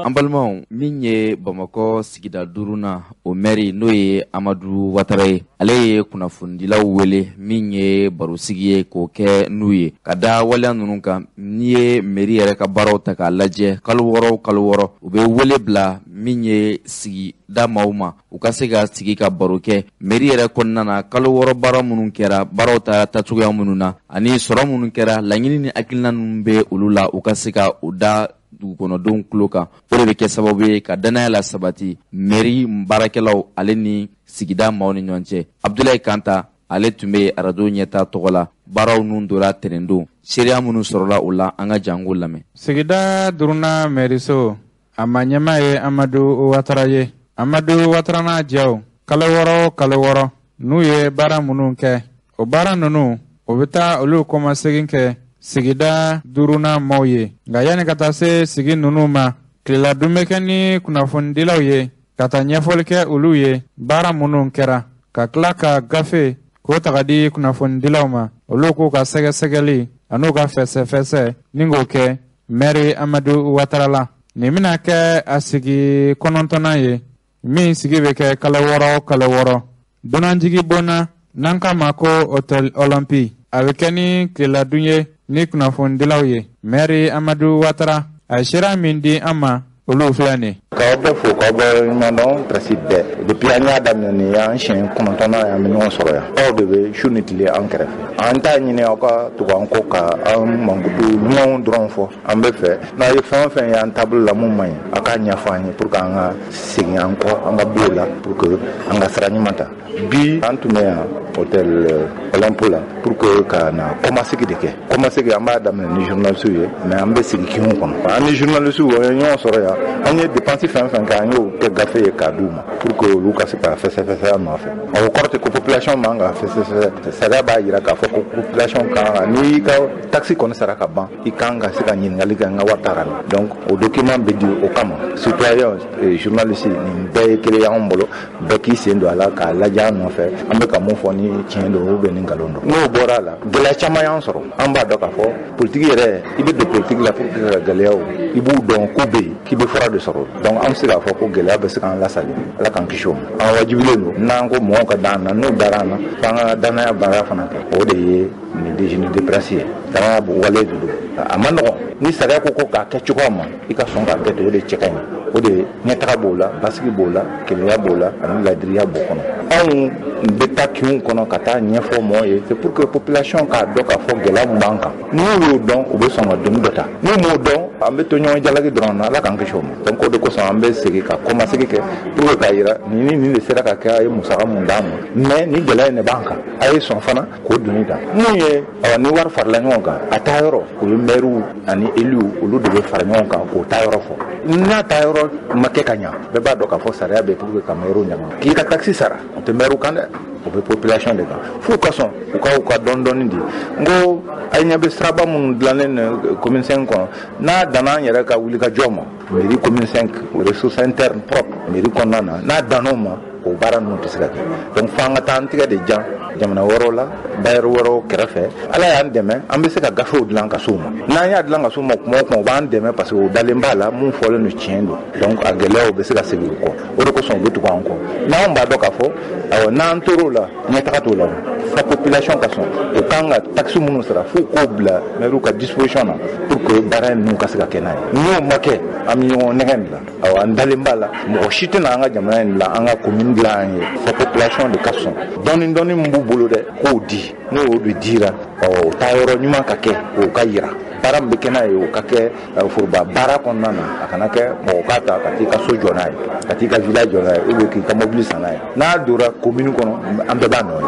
An balimaw, min ye Bamakɔ sigida duurunan o mɛri, n'o ye Amadu Watara ye, ale ye kunnafonidilaw wele min ye barosigi ye k'o kɛ n'u ye ka da waleya ninnu kan. N'i ye mɛri yɛrɛ ka baaraw ta k'a lajɛ, kalo 6 o kalo 6 u bɛ wele bila min ye sigida maaw ma, u ka se ka sigi ka baro kɛ mɛri yɛrɛ kɔnɔna na, kalo 6 baara minnu kɛra, baaraw ta tacogoya minnu na, ani sɔrɔ minnu kɛra, laɲini ni hakilina ninnu bɛ olu la, u ka se ka u da dugukɔnɔdenw tulo kan. O de bɛ kɛ sababu ye ka danaya la sabati mɛri baarakɛlaw ale ni sigida maaw ni ɲɔgɔn cɛ. Abudulayi Kanta, ale tun bɛ arajo ɲɛta tɔgɔ la. Baaraw nun donna tɛnɛndon, seereya minnu sɔrɔla o la, an ka jango lamɛn. Sigida duurunan mɛriso, a ma ɲɛmaa ye Amadu Watara ye. Amadu Watara n'a jɛw, kalo 6 o kalo 6 n'u ye baara minnu kɛ, o baara ninnu o bɛ taa olu kɔmasegin kɛ sigida duurunan maaw ye. Nka yanni ka taa se sigi ninnu ma, tilela dun bɛ kɛ ni kunnafonidilaw ye ka taa ɲɛfɔli kɛ olu ye baara minnu kɛra, ka tila ka gafe k'o ta ka di kunnafonidilaw ma, olu k'u ka sɛgɛsɛgɛli an'u ka fɛsɛfɛsɛ ni k'o kɛ mɛri Amadu Watara la. Nin bɛna kɛ a sigi 9nan ye min sigi bɛ kɛ kalo 6 o kalo 6. Dunanjigi bonna n'an k'a ma ko Hôtel Olympe, a bɛ kɛ ni tileladun ye ni kunnafonidilaw ye. Mɛri Amadu Watara, a ye seereya min di an ma, olu filɛ nin ye. K'aw bɛɛ fo, k'aw bɛɛ ɲuman dɔn presse bɛɛ. Depuis an y'a daminɛ nin y'an siɲɛ 9nan ye an bɛ ɲɔgɔn sɔrɔ yan. Aw de bɛ su ni tile an kɛrɛfɛ. An t'a ɲini aw ka tugu an kɔ ka an mankutu ɲumanw dɔrɔn fɔ. An bɛ fɛ n'a ye fɛn o fɛn y'an taabolo la mun man ɲi, a k'a ɲɛfɔ an ye pour que an ka segin an kɔ, an ka bɔ o la pour que an ka sira ɲuman ta. Bi an tun bɛ yan hôtel Olympe la pour que ka na kɔmasegi de kɛ. Kɔmasegi an b'a daminɛ ni journaliste ye, mais an bɛ sigi kinw kɔnɔ. An ni journaliste an ye ɲɔgɔn sɔrɔ yan, an ye dépense fɛn fɛn kɛ, an y'o kɛ gafe ye k'a d'u ma pour que olu ka se ka fɛsɛfɛsɛ an nɔfɛ. O kɔrɔ tɛ ko population man ka fɛsɛfɛsɛ. Sariya b'a jira k'a fɔ ko population kan, n'i y'i ka taxe kɔni sara ka ban, i kan ka se ka ɲininkali kɛ n ka wari taara min. Donc o document bɛ di o kama. Citoyen, journaliste, nin bɛɛ ye kelen ye anw bolo, bɛɛ k'i sen don a la k'a lajɛ an nɔfɛ, an bɛ ka mun fɔ ni tiɲɛ don ou bien ni nkalon don. N'o bɔra a la, gɛlɛya caman y'an sɔrɔ. An b'a dɔn k'a fɔ politique yɛrɛ, i bɛ don politique la pour que ka gɛlɛyaw, i b'u dɔn k'u bɛ yen, k'i bɛ fura de sɔrɔ. Donc an bɛ se k'a fɔ ko gɛlɛya bɛ se k'an lasali, Ala k'an kisi o ma. An wajibilen don n'an ko mɔgɔw ka d'an na, n'u dara an na, f'an ka danaya baara fana kɛ. O de ye nin déjeuner de presse ye. Danaya wale de don, a ma nɔgɔn. Ni sariya ko k'a kɛ cogoya ma, i ka sɔn k'a kɛ ten, o de cɛ ka ɲi. O de ɲɛtaga b'o la, basigi b'o la, kelenya b'o la, ani ladiriya b'o kɔnɔ. Anw bɛ taa kinw kɔnɔ ka taa ɲɛfɔ mɔgɔw ye, c'est pour que population k'a dɔn k'a fɔ gɛlɛya mun b'an kan. N'u y'o dɔn, u bɛ sɔn ka doni dɔ ta. N'u m'o dɔn, an bɛ to ɲɔgɔn jalaki dɔrɔn na, Ala k'an kisi o ma. Donc o de kosɔn an bɛ segin ka kɔmasegin kɛ pour que k'a jira nin ni nin de sera ka kɛ, a ye musaka mun d'an ma, mais nin gɛlɛya in de b'an kan, a ye sɔn fana k'o doni ta. Mun ye, ni wari farala ɲɔgɔn kan, a taa yɔrɔ o ye maires ani élus, olu de bɛ fara ɲɔgɔn kan k'o taa yɔrɔ fɔ. N'a taa yɔrɔ ma kɛ ka ɲa, bɛɛ b'a dɔn k'a fɔ sariya bɛ pour que ka maires ɲama. K'i ka taxe sara, o tɛ maires kan dɛ, o bɛ population de kan. F'u ka sɔn u ka dɔɔni dɔɔni di. N ko a ɲɛ bɛ siraba minnu dilannen commune 5 kɔnɔ, n'a danna an yɛrɛ ka wulikajɔ ma, Mairie commune 5 ressources internes propres mairie kɔnɔna na, n'a dann'o ma, o baara ninnu tɛ se ka kɛ. Donc f'an ka taa an tigɛ de jan jamana wɛrɛw la, bailleur wɛrɛw kɛrɛfɛ. Ala y'an dɛmɛ, an bɛ se ka gafew dilan ka s'u ma. N'an y'a dilan ka s'u ma kuma o kuma, u b'an dɛmɛ parce que u dalen b'a la, mun fɔlen don tiɲɛ don. Donc a gɛlɛyaw bɛ se ka segin u kɔ, o de kosɔn u bɛ tugu an kɔ. N'anw b'a dɔn k'a fɔ awɔ, n'an tor'o la, ɲɛtaga t'o la. Fo population ka sɔn, u kan ka taxe minnu sara, f'u k'o bila maire ka disposition na pour que baara ninnu ka se ka kɛ n'a ye. N'o ma kɛ, an bɛ ɲɔgɔn nɛgɛn de la. Awɔ, an dalen b'a la, mɔgɔ si tɛna an ka jamana in dilan, an ka commune dilan an ye. Fo population de ka sɔn. Dɔɔni dɔɔni min b'u bolo dɛ, k'o di. N'o de dira, ɔ, o taa yɔrɔ ɲuman ka kɛ, o ka yira. Baara min bɛ kɛ n'a ye, o ka kɛ foroba baara kɔnɔna na. A kana kɛ mɔgɔ k'a ta ka t'i ka so jɔ n'a ye, ka t'i ka villa jɔ n'a ye, ou bien k'i ka mobili san n'a ye. N'a donna commune kɔnɔ, an bɛɛ b'a nɔ ye.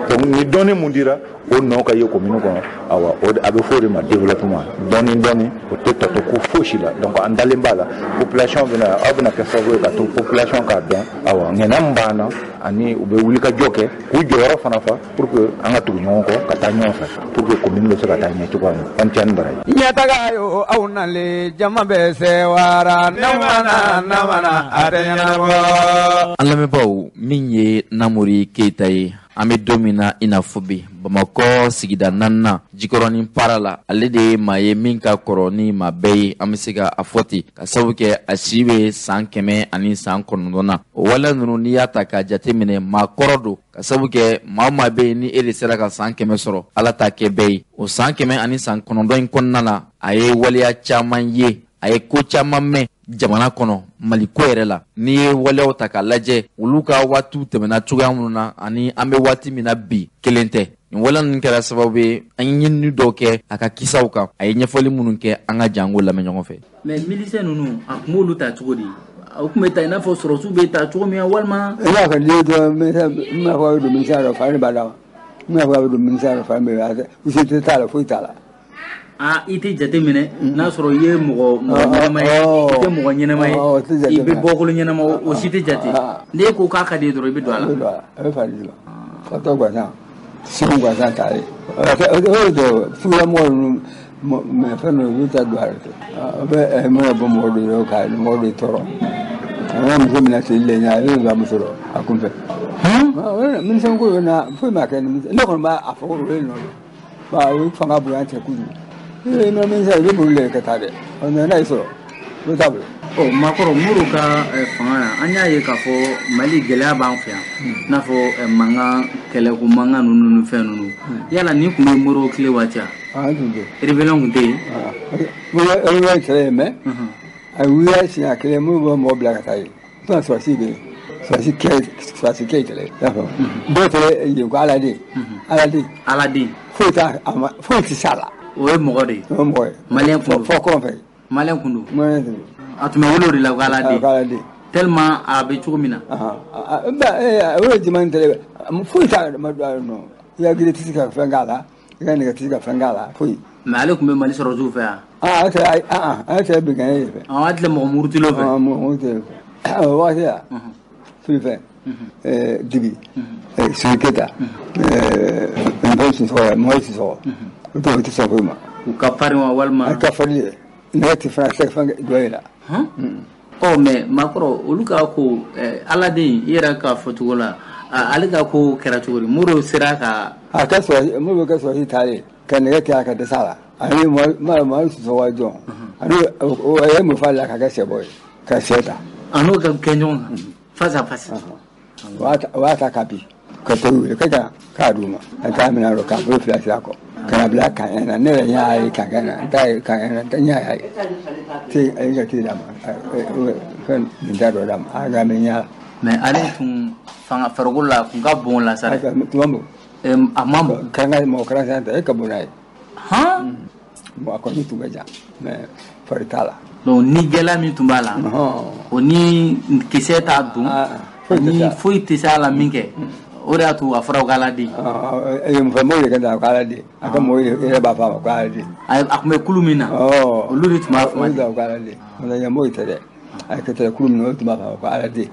Donc ni dɔɔni mun dira, o nɔ ka ye commune kɔnɔ. Awa, o a bɛ fɔ o de ma développement. Dɔɔni dɔɔni, o tɛ tɔ to ko fosi la. Donc an dalen b'a la, population bɛna, aw bɛna kɛ sababu ye ka to population k'a dɔn, awa, ŋɛna min b'an na, ani u bɛ wuli ka jɔ kɛ k'u jɔyɔrɔ fana fa pour que an ka tugu ɲɔgɔn kɔ ka taa ɲɔgɔn fɛ, pour que commune bɛ se ka taa ɲɛ cogoya min na. An cɛ ni baraji. Ɲɛtaga yo, aw nalen, jama bɛ sewara, namana namana a tɛ ɲɛnabɔ. An lamɛnbaaw, min ye Namori Keyita ye, an bɛ don min na i n'a fɔ bi, Bamakɔ sigida 4nan Jikɔrɔni para la, ale de ye maa ye min ka kɔrɔ ni maa bɛɛ ye. An bɛ se ka a fɔ ten ka sababu kɛ a si bɛ san 109 na. O waleya ninnu, n'i y'a ta k'a jateminɛ, maa kɔrɔ don, ka sababu kɛ maa o maa bɛ yen ni e de sera ka san 100 sɔrɔ, Ala t'a kɛ bɛɛ ye. O san 109 in kɔnɔna na, a ye waleya caman ye, a ye ko caman mɛn jamana kɔnɔ, Mali ko yɛrɛ la. N'i ye waleyaw ta k'a lajɛ, olu ka waatiw tɛmɛna cogoya minnu na ani an bɛ waati min na bi, kelen tɛ. Nin waleya ninnu kɛra sababu ye an ye ɲinini dɔw kɛ a ka kisaw kan, a ye ɲɛfɔli minnu kɛ, an ka janko lamɛn ɲɔgɔn fɛ. Mais milicien ninnu, a tun b'olu ta cogo di? O tun bɛ ta i n'a fɔ sɔrɔsiw bɛ ta cogo min, walima? I b'a fɔ n'i ye dɔrɔn, n b'a fɔ a bɛ don milicien yɔrɔ, fa ne b'a d'a ma. N b'a fɔ a bɛ don milicien yɔrɔ, fa ne b'a d'a ma. Usi t'a la, foyi t'a la. Ah, i tɛ jate minɛ n'a sɔrɔ i ye mɔgɔ ɲɛnama ye, i tɛ mɔgɔ ɲɛnama ye, i bɛ bɔkolo ɲɛnama, o si tɛ jate. N'e ko k'a ka di ye dɔrɔn, i bɛ don a la. I bɛ don a la, a bɛ fa di ma. Fatɔ gansan, segu gansan t'a ye. O de sugulamɔgɔ ninnu, mɛ fɛn ninnu, olu tɛ don a la ten. A bɛ mana bɔ mɔgɔ dɔ yɔrɔ ka mɔgɔ dɔ tɔɔrɔ. A ka muso minɛ ten lɛ ɲɛ, a bɛ don a muso la a kun fɛ. Minisɛn ko na foyi ma kɛ, ne kɔni b'a fɔ o ye nɔ ye. Ba o fanga bonya tɛ kojugu. I ma min sɔrɔ, i bɛ boli de ka taa dɛ. Ɔ, n'a y'i sɔrɔ, i bɛ taa bolo. Ɔ, maakɔrɔ, Modibo ka fanga na, an y'a ye k'a fɔ Mali gɛlɛya b'an fɛ yan, i n'a fɔ mankan, kɛlɛko mankan ninnu ni fɛn ninnu. Yala nin tun bɛ Modibo tile waati wa? An tun tɛ. Rébellion tun tɛ yen? Rébellion kɛlɛ ye, mais a wulila siɲɛ kelen, minnu bɛ mɔgɔ bila ka taa yen. Sisan sɔrɔsi bɛ yen. Sɔrɔsi kɛ kɛlɛ. I y'a faamu? Dɔw tɛ yen ko Ala den. Ala den. Ala den. Foyi t'a a ma, foyi tɛ s'a la. O ye mɔgɔ de ye. O ye mɔgɔ ye. Malien kun don. Fɔ kɔrɔn fɛ. Malien kun don. Malien kun don. A tun bɛ wele o de la ko Ala den. Ko Ala den. Tellement a bɛ cogo min na. O ye jama in tɛrɛ, foyi t'a ma don a nɔ. I ka gere tɛ se ka fɛn k'a la, i ka nɛgɛ tɛ se ka fɛn k'a la, foyi. Mais ale tun bɛ Mali sɔrɔsiw fɛ yan. Ale tɛ binkanni de fɛ. A tɛ mɔgɔ murutilenw fɛ. Mɔgɔ murutilenw fɛ. O waati la, Filifɛn, Dibi, Siri Keyita, Npɔn Sisɔkɔ, Mɔgɔ Sisɔkɔ. O tɛ sɔn foyi ma. U ka farin wa walima? A ka farin dɛ. Nɛgɛ tɛ fana se fɛn dɔ ye la. Ɔ, mais maakɔrɔ, olu ka ko Ala den, i yɛrɛ ka fɔcogo la, ale ka ko kɛra cogo di? Modibo sera ka. A ka sɔrɔ Modibo ka sɔrɔsi taalen ka nɛgɛ kɛ a ka dɛsɛ a la. Ani maa Sisɔkɔ jɔn. Ani o ye mun f'a la ka kɛ sɛbɔ ye, ka sɛ ta. A n'o ka kɛ ɲɔgɔn kan face à face. O b'a ta ka bin ka to wele ka k'a d'u ma. A t'a minɛ k'a bolo fila sira kɔ. Kana bila kan na, ne yɛrɛ y'a ye kan na, n t'a ye kan na, n y'a ye. Te a ye ka te d'a ma, fɛn nin ta dɔ d'a ma, a ka mɛ ɲa la. Mais ale tun fanga farikolo la, a tun ka bon la sa dɛ. Tun ma bon. A ma bon. Karanka mɔgɔ karanka tɛ, e ka bon n'a ye. Han? Bon, a kɔni tun ka jan, mais fari t'a la. Donc ni gɛlɛya min tun b'a la, o ni kisɛ t'a dun, ni foyi tɛ se a la min kɛ. O de y'a to a fɔra ko Ala den. Mɔgɔw de ka taa ko Ala den. A ka mɔgɔw yɛrɛ b'a fɔ a ma ko Ala den. A tun bɛ kulu min na. Olu de tun b'a fɔ. Olu de b'a fɔ ko Ala den. N'o tɛ mɔgɔw tɛ dɛ. A ka kulu min na, olu tun b'a fɔ a ma ko Ala den.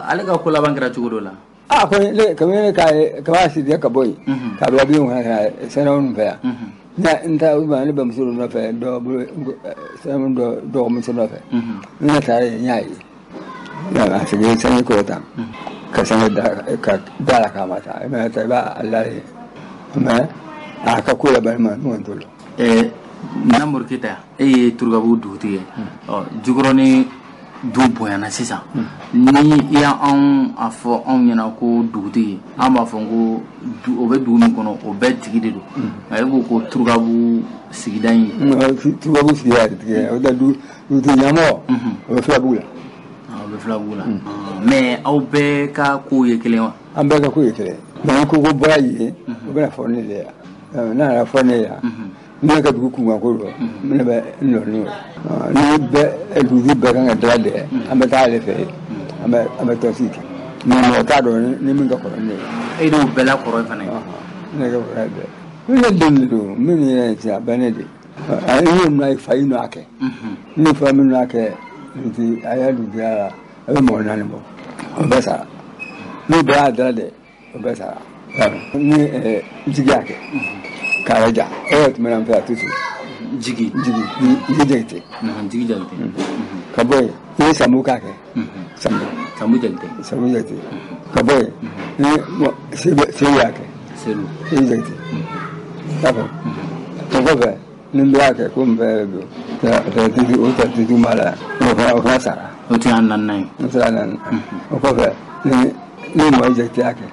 Ale ka ko laban kɛra cogo dɔ la. A ko ne kabini ne k'a ye kaba siri ka bɔ yen. K'a bila bin kɔnɔ ka na sɛnɛw fɛ yan. Ne n ta ne bɛ muso dɔ nɔfɛ dɔ bolo sanu dɔ dɔgɔmuso nɔfɛ. Ne taara yen n y'a ye. A sigi sanji kɔrɔ tan. Ka sange da ka da la k'a ma taa. I b'a ta i b'a lajɛ. Mais a ka ko laban ma ne kɔni t'o dɔn. Namori Keyita, e ye Turukabugu dugutigi ye. Ɔ Jikɔrɔni du bonyana sisan. Ni i y'anw a fɔ anw ɲɛna ko dugutigi, an b'a fɔ ko o bɛ dugu min kɔnɔ o bɛɛ tigi de don. Nka e ko ko Turukabugu sigida in. Turukabugu sigida de tigi ye. O tɛ dugutigi ɲɛmɔgɔ o bɛ Filabugu la. O bɛ Filabugu la. Mais aw bɛɛ ka kow ye kelen wa? An bɛɛ ka ko ye kelen. Mais ko ko bɔra yen, o bɛna fɔ ne de yan. N'a nana fɔ ne yan. Ne ka dugu kunkan ko don, ne bɛ n nɔ n'o ye. Ni bɛɛ dugutigi bɛɛ kan ka dala dɛ, an bɛ taa ale fɛ yen, an bɛ tɔnsigi kɛ. Mais mɔgɔ t'a dɔn ni min ka kɔrɔ ne ye. E de y'o bɛɛ la kɔrɔ ye fana ye. Ne ka kɔrɔ ye bɛɛ. Ne den de don, min yɛrɛ ye a bɛ ne de. A ye min fa yi nɔ a kɛ. Ne fa min nɔ a kɛ, dugutigi a y'a dugutigiya la, a bɛ mɔgɔ 4 bɔ. O bɛɛ sara. N'o bɛɛ y'a dala dɛ, o bɛɛ sara. Ni jigi y'a kɛ. K'a ja o yɛrɛ tun bɛ na n fɛ a tɛ sɔn. Jigi. Jigi Jakite. Jigi Jakite. Ka bɔ yen i ye Sanbu k'a kɛ. Sanbu. Sanbu Jakite. Sanbu Jakite. Ka bɔ yen ni Seru y'a kɛ. Seru. Seru Jakite. D'accord. O kɔfɛ ni n bɛ y'a kɛ ko n bɛ don. O ta tutu b'a la o fana sara. O tun y'a 4nan ye. O tun y'a 4nan. O kɔfɛ ni Mɔye Jakite y'a kɛ.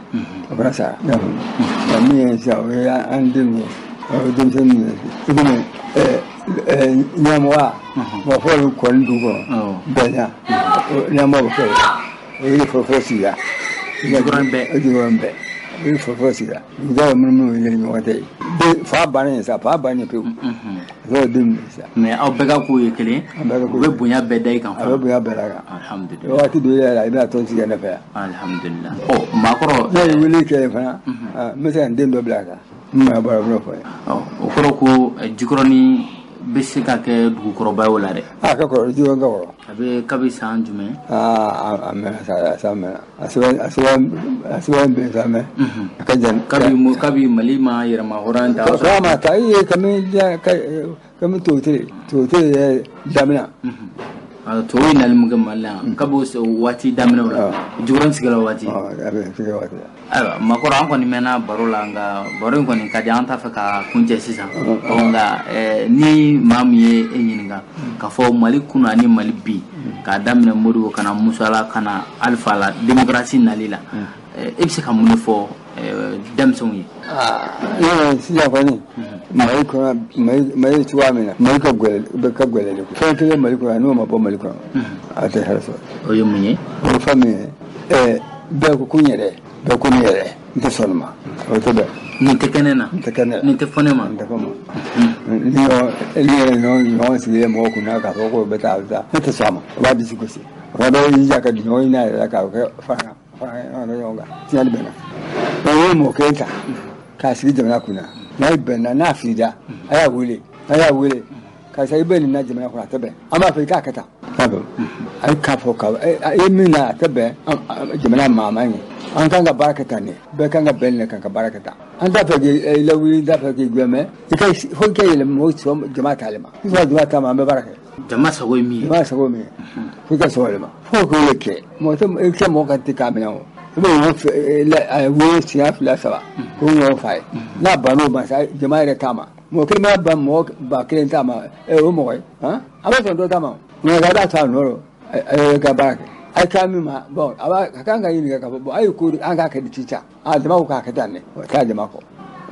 O fana sara. Nka min ye sisan o ye an denw ye. O denmisɛnnin ye i komi ɲɛmɔgɔya mɔgɔ fɔlɔ bɛ kɔni dugu kɔnɔ bɛnna ɲɛmɔgɔ bɛ kɛ o ye fɔlɔ sigira. Jikɔrɔni bɛɛ. Jikɔrɔni bɛɛ o ye fɔlɔ sigira. Dugutigi minnu ye ɲɔgɔn tɛ ye. Fa bannen sa fa bannen pewu. A sɔrɔ den minɛ sa. Mais aw bɛɛ ka kow ye kelen. U bɛ bonya bɛɛ da i kan. A bɛ bonya bɛɛ da i kan. Alhamdulilayi. Waati dɔ yɛrɛ la i bɛna tɔn sigi ne fɛ yan. Alhamdulilayi. Ɔ maakɔrɔ. Ne ye wele kɛ fana n bɛ se ka n den dɔ bila a kan. N ma bɔra bolo fɔ ye. Ɔ o kɔrɔ ko Jikɔrɔni bɛ se ka kɛ dugukɔrɔba ye o la dɛ. A ka kɔrɔ Jikɔrɔni ka kɔrɔ. A bɛ kabi san jumɛn? Aa a mɛnna sa a san mɛnna a sɛbɛn bɛ sa mɛ. A ka jan. Kabi Mali ma yɛrɛma hɔrɔn ta. K'a ma ta i ye kami Togotele yɛrɛ daminɛ. Tubabu nali mun kɛ Mali la yan kabi o waati daminɛw la Jikɔrɔni sigira o waati. A bɛ sigira waati la. Ayiwa maakɔrɔ an kɔni mɛnna baro la nka baro in kɔni ka di an t'a fɛ ka kuncɛ sisan. Ɔ nka ni maa min ye e ɲininka k'a fɔ Mali kunun ani Mali bi k'a daminɛ Modibo ka na Musa la ka na Alifa la démocratie nali la e bɛ se ka mun de fɔ denmisɛnw ye? Sisan kɔni Mali kɔnɔ Mali cogoya min na Mali ka gɛlɛn de fɛn kelen Mali kɔnɔ n'o ma bɔ Mali kɔnɔ a tɛ hɛrɛ sɔrɔ. O ye mun ye? O ye fɛn min ye bɛɛ ko n yɛrɛ bɛɛ ko n yɛrɛ n tɛ sɔn nin ma o tɛ bɛn. Nin tɛ kɛ ne na. Nin tɛ kɛ ne la. Nin tɛ fɔ ne ma. Nin tɛ fɔ ma. Ni yɛrɛ ɲɔgɔn sigilen mɔgɔ kunna k'a fɔ k'o bɛ taa a bɛ taa ne tɛ sɔn a ma o b'a disi gosi o fana bɛ jija ka ɲɔgɔn ɲini a yɛrɛ la k'a kɛ fara ɲɔgɔn kan tiɲɛni bɛ na. O ye mɔgɔ kelen ta k'a sigi jamana kunna n'a bɛnna n'a filila a y'a wele karisa i bɛ nin na jamana kɔnɔ a tɛ bɛn an b'a fɔ i k'a kɛ tan a ye k'a fɔ a ye min na a tɛ bɛn jamana maa ma ɲɛ an kan ka baara kɛ tan de bɛɛ kan ka bɛn nin kan ka baara kɛ tan an t'a fɛ k'i lawuli n t'a fɛ k'i gɛn mɛ i ka fo i ka yɛlɛ mɔgɔ sɔn jama t'ale ma i sɔn jama t'a ma an bɛ baara kɛ. Jama sago ye min ye. Jama sago ye min ye fo i ka sɔn o de ma fo k'o de kɛ mɔgɔ tɛ i tɛ mɔgɔ ka tɛ k'a minɛ o. I bɛ ɲɔgɔn wele siɲɛ 2 3 k'o ɲɔgɔn fa ye n'a bann'o ma sa jama yɛrɛ t'a ma mɔgɔ kelen b'a ban mɔgɔ 1000 t'a ma o mɔgɔ ye han a bɛ sɔn dɔ t'a ma nka ka d'a to a nɔ rɔ a ye ka baara kɛ a ye taa min ma bɔn a b'a a kan ka ɲininka k'a fɔ bɔn a ye ko an k'a kɛ di sisan a jama ko k'a kɛ tan dɛ o t'a jama kɔ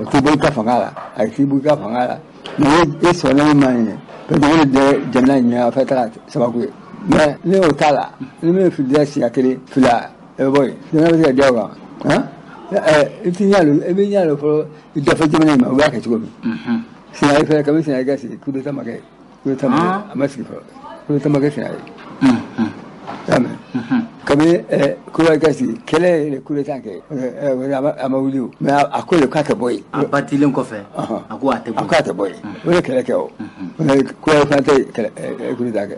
o t'i bɔ i ka fanga la a t'i bɔ i ka fanga la mɛ e sɔnna min ma ɲɛ parce que o de ye jamana in ɲɛ a fɛ taga sababu ye mɛ ni o t'a la ni min filila siɲɛ 1 2 i bɛ bɔ yen jamana bɛ se ka diya o kan han i t'i ɲɛ i bɛ ɲɛ lɔ fɔlɔ i dafa jamana in ma u b'a kɛ cogo min siɲɛ fɛnɛ kabi siɲɛ ka sigi coup d'état ma kɛ coup d'état ma kɛ a ma sigi fɔlɔ coup d'état ma kɛ siɲɛ ye. Y'a mɛn ka Kabini Kulubali ka sigi kɛlɛ ye coup d'état kɛ, a ma wuli o, mais a ko de k'a tɛ bɔ yen. A batilen kɔfɛ, a ko a tɛ bɔ yen. A ko a tɛ bɔ yen, o de kɛlɛ kɛ o. Kulubali fana tɛ kɛlɛ coup d'état kɛ.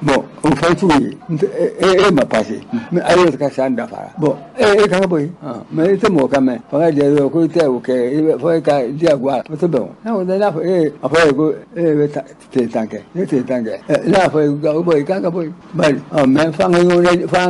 Bon, o fɛn sugu ye e ma passé, mais a yɛrɛ ka san dafara. Bon, e kan ka bɔ yen, mais i tɛ mɔgɔ kan mɛn fanga diya ko i tɛ o kɛ, fo e ka diyagoya o tɛ bɛn o. N'a fɔ e a fɔ e ko e bɛ tile 10 kɛ, ne tile 10 kɛ, n'a fɔ e bɔ i kan ka bɔ yen. Bari mais f'an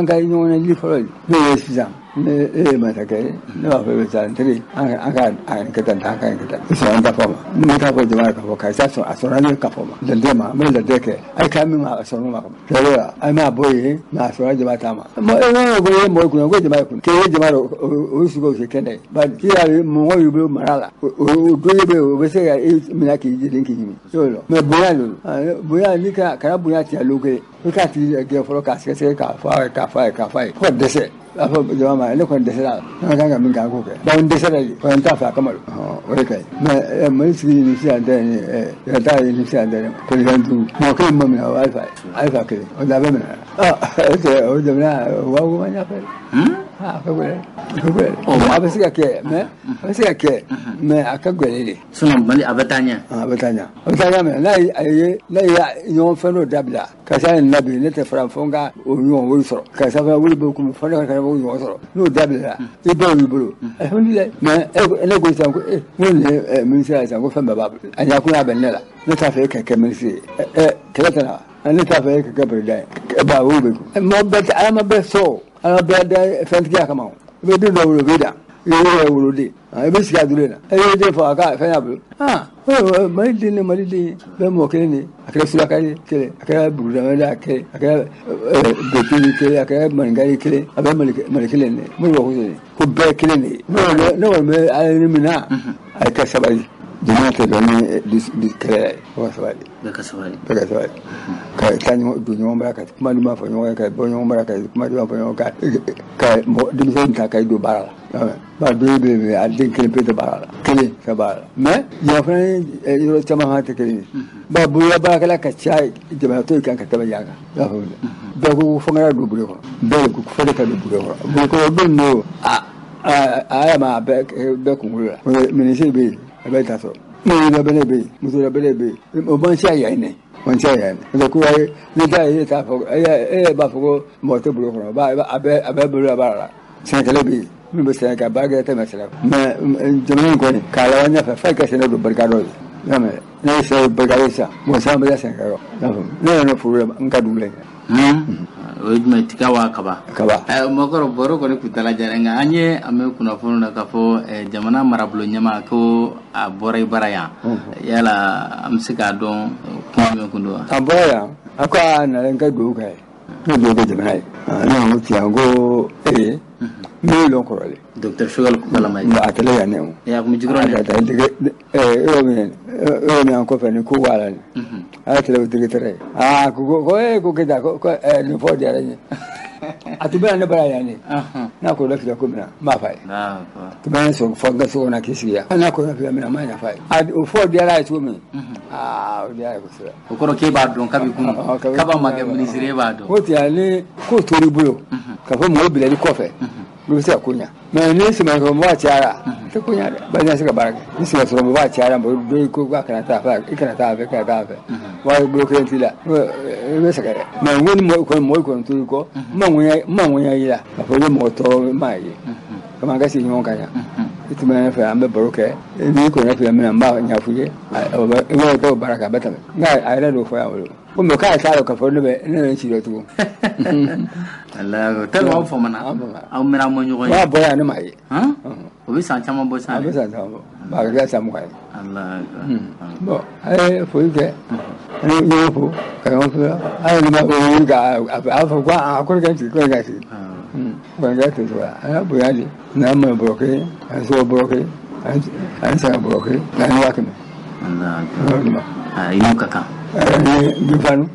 ka ɲɔgɔn ladi fɔlɔ de. N'o ye sisan ne e ye masakɛ ye, ne b'a fɔ e bɛ taa n teri, an ka kɛ tan, an ka kɛ tan, i sɔnna n ta fɔ ma, ne t'a fɔ jama k'a fɔ karisa sɔn a sɔnna ne ka fɔ ma, lɛntɛ ma, n bɛ lɛntɛ kɛ, a ye kan min ma a sɔnna o ma kama, kɛlɛ la a m'a bɔ yen, mɛ a sɔnna jama ta ma. E ma ko e ye mɔgɔ kunna ko jama ye kunna, k'e ye jama dɔ o sigi o se kɛnɛ ye, bari i y'a ye mɔgɔ y'i bolo mara la, o dɔ bɛ yen o bɛ se ka e minɛ k'i jeni k'i ɲimi, y'o dɔn. Mɛ bonya de don, bonya n'i kana bonya tiɲɛ lon kelen, i k'a tigi gɛn fɔlɔ k'a sɛgɛsɛgɛ k'a fɔ a ye k'a fɔ a ye k'a fɔ a ye fo ka dɛsɛ. A fɔ jama ma ne kɔni dɛsɛra, ne kan ka min kɛ an k'o kɛ, bawo n dɛsɛra de, kɔni n t'a fɛ a kama don, o de ka ɲi. Mɛ Mali sigi ni sisan tɛ nin ye, ta ye ni sisan tɛ président 5 mɔgɔ kelen ma minɛ o Alifa ye, Alifa kelen o da bɛ minɛ. Ɔ o jamana o b'a ko ma ɲɛfɛ. A ka gɛlɛn, a ka gɛlɛn. A bɛ se ka kɛ, mɛ a bɛ se ka kɛ, mɛ a ka gɛlɛn de. Sinon Mali a bɛ taa ɲɛ. A bɛ taa ɲɛ, a bɛ taa ɲɛ, mɛ n'a ye ɲɔgɔn fɛn dɔ dabila, karisa ye nin labɛn, ne tɛ fara fo n ka o ɲɔgɔn wari sɔrɔ, karisa fana wari bɛ kun fo ne ka o ɲɔgɔn sɔrɔ, n'o dabila i bɛɛ b'i bolo, alihamudulilayi. Mɛ ne ko sisan ko n ko nin ye minisiri ye sisan ko fɛn bɛɛ b'a bolo, a ɲakun y'a bɛn ne la, ne t'a fɛ e ka kɛ minisiri ye, kɛlɛ tɛ na, ne t'a fɛ e ka kɛ président ye, ba o bɛ kun. Mɔgɔ bɛɛ tɛ ala ma bɛɛ sɔn. Ala bɛɛ da fɛntigiya kama o, i bɛ den dɔ wolo o bɛ dan, i bɛ yɛrɛ woloden, i bɛ sigi a dulen na, e bɛ den fɔ a ka fɛn y'a bolo. Mali den ni Mali den bɛɛ mɔgɔ kelen de, a kɛra suraka ye kelen, a kɛra burudamɛ ye kelen, a kɛra bɛtiri kelen, a kɛra maninka ye kelen, a bɛ Mali kelen de ye. N'o b'a fɔ ko bɛɛ kelen de ye. Ne kɔni bɛ ala ɲini min na, a ye ka sabali. Jamana tɛ dɔn ni kɛlɛ ye, bɛɛ ka sabali. Bɛɛ ka sabali. Bɛɛ ka sabali. Ka taa ɲɔgɔn don ɲɔgɔn bara, ka kuma duman fɔ ɲɔgɔn ye, ka bɔ ɲɔgɔn bara, ka kuma duman fɔ ɲɔgɔn kan, ka mɔgɔ denmisɛnnin ta ka don baara la. Ba dɔ bɛ yen, a den kelen pe tɛ baara la, kelen tɛ baara la. Mɛ yan fana ye yɔrɔ caman fana tɛ kelen ye. Ba bolola baarakɛla ka ca jamana to kan ka tɛmɛ yan kan. I y'a faamu dɛ. Bɛɛ ko fo n ka don bureau kɔnɔ. Bɛɛ de ko fo ne ka don bureau kɔnɔ. Bureau kɔnɔ don don a y'a ma a bɛɛ kunkolo la. Minisiri bɛ yen. A bɛ taa sɔrɔ mɔgɔ labɛnnen bɛ yen, muso labɛnnen bɛ yen, o man siya yan nɛ, man siya yan nɛ. Ko ayi ne ta ye, e t'a fɔ e b'a fɔ ko mɔgɔ tɛ bolo kɔnɔ, a bɛɛ bolo baara la. Sɛnɛkɛla bɛ yen min bɛ sɛnɛ kɛ, baara kɛ tɛmɛ sɛnɛ. Mɛ jamana in kɔni k'a laban ɲɛfɛ f'a ka sɛnɛ don barika dɔ ye. I y'a mɛn, ne ye sɛnɛ barika ye sisan, mɔgɔ caman bɛ taa sɛnɛkɛyɔrɔ. I y'a faamu, ne yɛrɛ foro la n ka dugu la yen. O ye jumɛn, tiga wa kaba? Kaba. Mɔgɔkɔrɔ baro kɔni kuntala jara, nka an ye a mɛn kunnafoni na k'a fɔ jamana marabolo ɲɛmaa ko a bɔra i bara yan. Yala an bɛ se k'a dɔn kuma jumɛn kun don wa? A bɔra yan, a ko a nana n ka dugawu kɛ ye, n ka dugawu kɛ jamana ye. Ne ko tiɲɛ ko e ne y'o lɔn kɔrɔlen. Docteur Choguel Kokalla Maïga. A kɛlen yan ne o. A kun bɛ jukɔrɔ ne. Yɔrɔ min an kɔfɛ ni ko b'a la nin. A y'a kɛlɛ o directeur ye. Aa ko ee ko Keyita ko nin fɔ diyara n ye. A tun bɛ na ne bara yan de. N'a ko lafiya ko min na n b'a f'a ye. Tun bɛ sɔrɔ fɔ n ka so kɔnɔ k'i sigi yan. N'a ko lafiya min na n b'a ɲɛf'a ye. O fɔ diyara a ye cogo min. Aa o diyara a ye kosɛbɛ. O kɔrɔ k'e b'a dɔn kabi kunun. Kaba ma kɛ minisiri e b'a dɔn. Ko ten ni ko tor'i bolo. K'a fɔ mɔgɔ bilali kɔfɛ. I bɛ se ka ko ɲa. Mɛ ni sɛmɛsɔrɔmɔgɔ cayara, i tɛ ko ɲa dɛ. Bari se ka baara kɛ. Ni sɛmɛsɔrɔmɔgɔ cayara, mɔgɔ dɔ ko k'a kana taa fɛ, i kana taa fɛ, i kana taa fɛ. Wari bolo kelen t'i la, i bɛ sɛgɛn dɛ. Mɛ n ko ni mɔgɔ kɔni tor'i kɔ, n ma ŋunya y'i la. K'a fɔ i bɛ mɔgɔ tɔɔrɔ n m'a ye. Komi an ka sigi ɲɔgɔn kan yan. I tun bɛ ne fɛ, an bɛ baro kɛ. N'i kɔni fɛ min na, n b'a ɲɛfɔ i ye. I b'a kɛ o baara kɛ, a bɛ tɛmɛ. Nka a yɛrɛ d'o fɔ yan o. Ko mɛ k'a t'a dɔn k'a fɔ ne bɛ n si dɔ tugun. Tellement aw famana, aw mɛnna aw ma ɲɔgɔn ye. N'a bɔra yan ne m'a ye. O bɛ san caman bɔ sisan. A bɛ san caman bɔ. A bɛ kɛ san 20 ye. Bon, a ye foli kɛ. An ye ɲɔgɔn fo ka ɲɔgɔn fo. A ye ma wuli ka a fɔ ko a ko ne ka sigi, ko ne ka sigi. Kɔni kɛ ten cogoya. An y'a bonya de. N'an ma bɔrɔ kelen, an sɔrɔ bɔrɔ kelen, an saga bɔrɔ kelen, an ye 500. I n'u ka kan. Binfanu,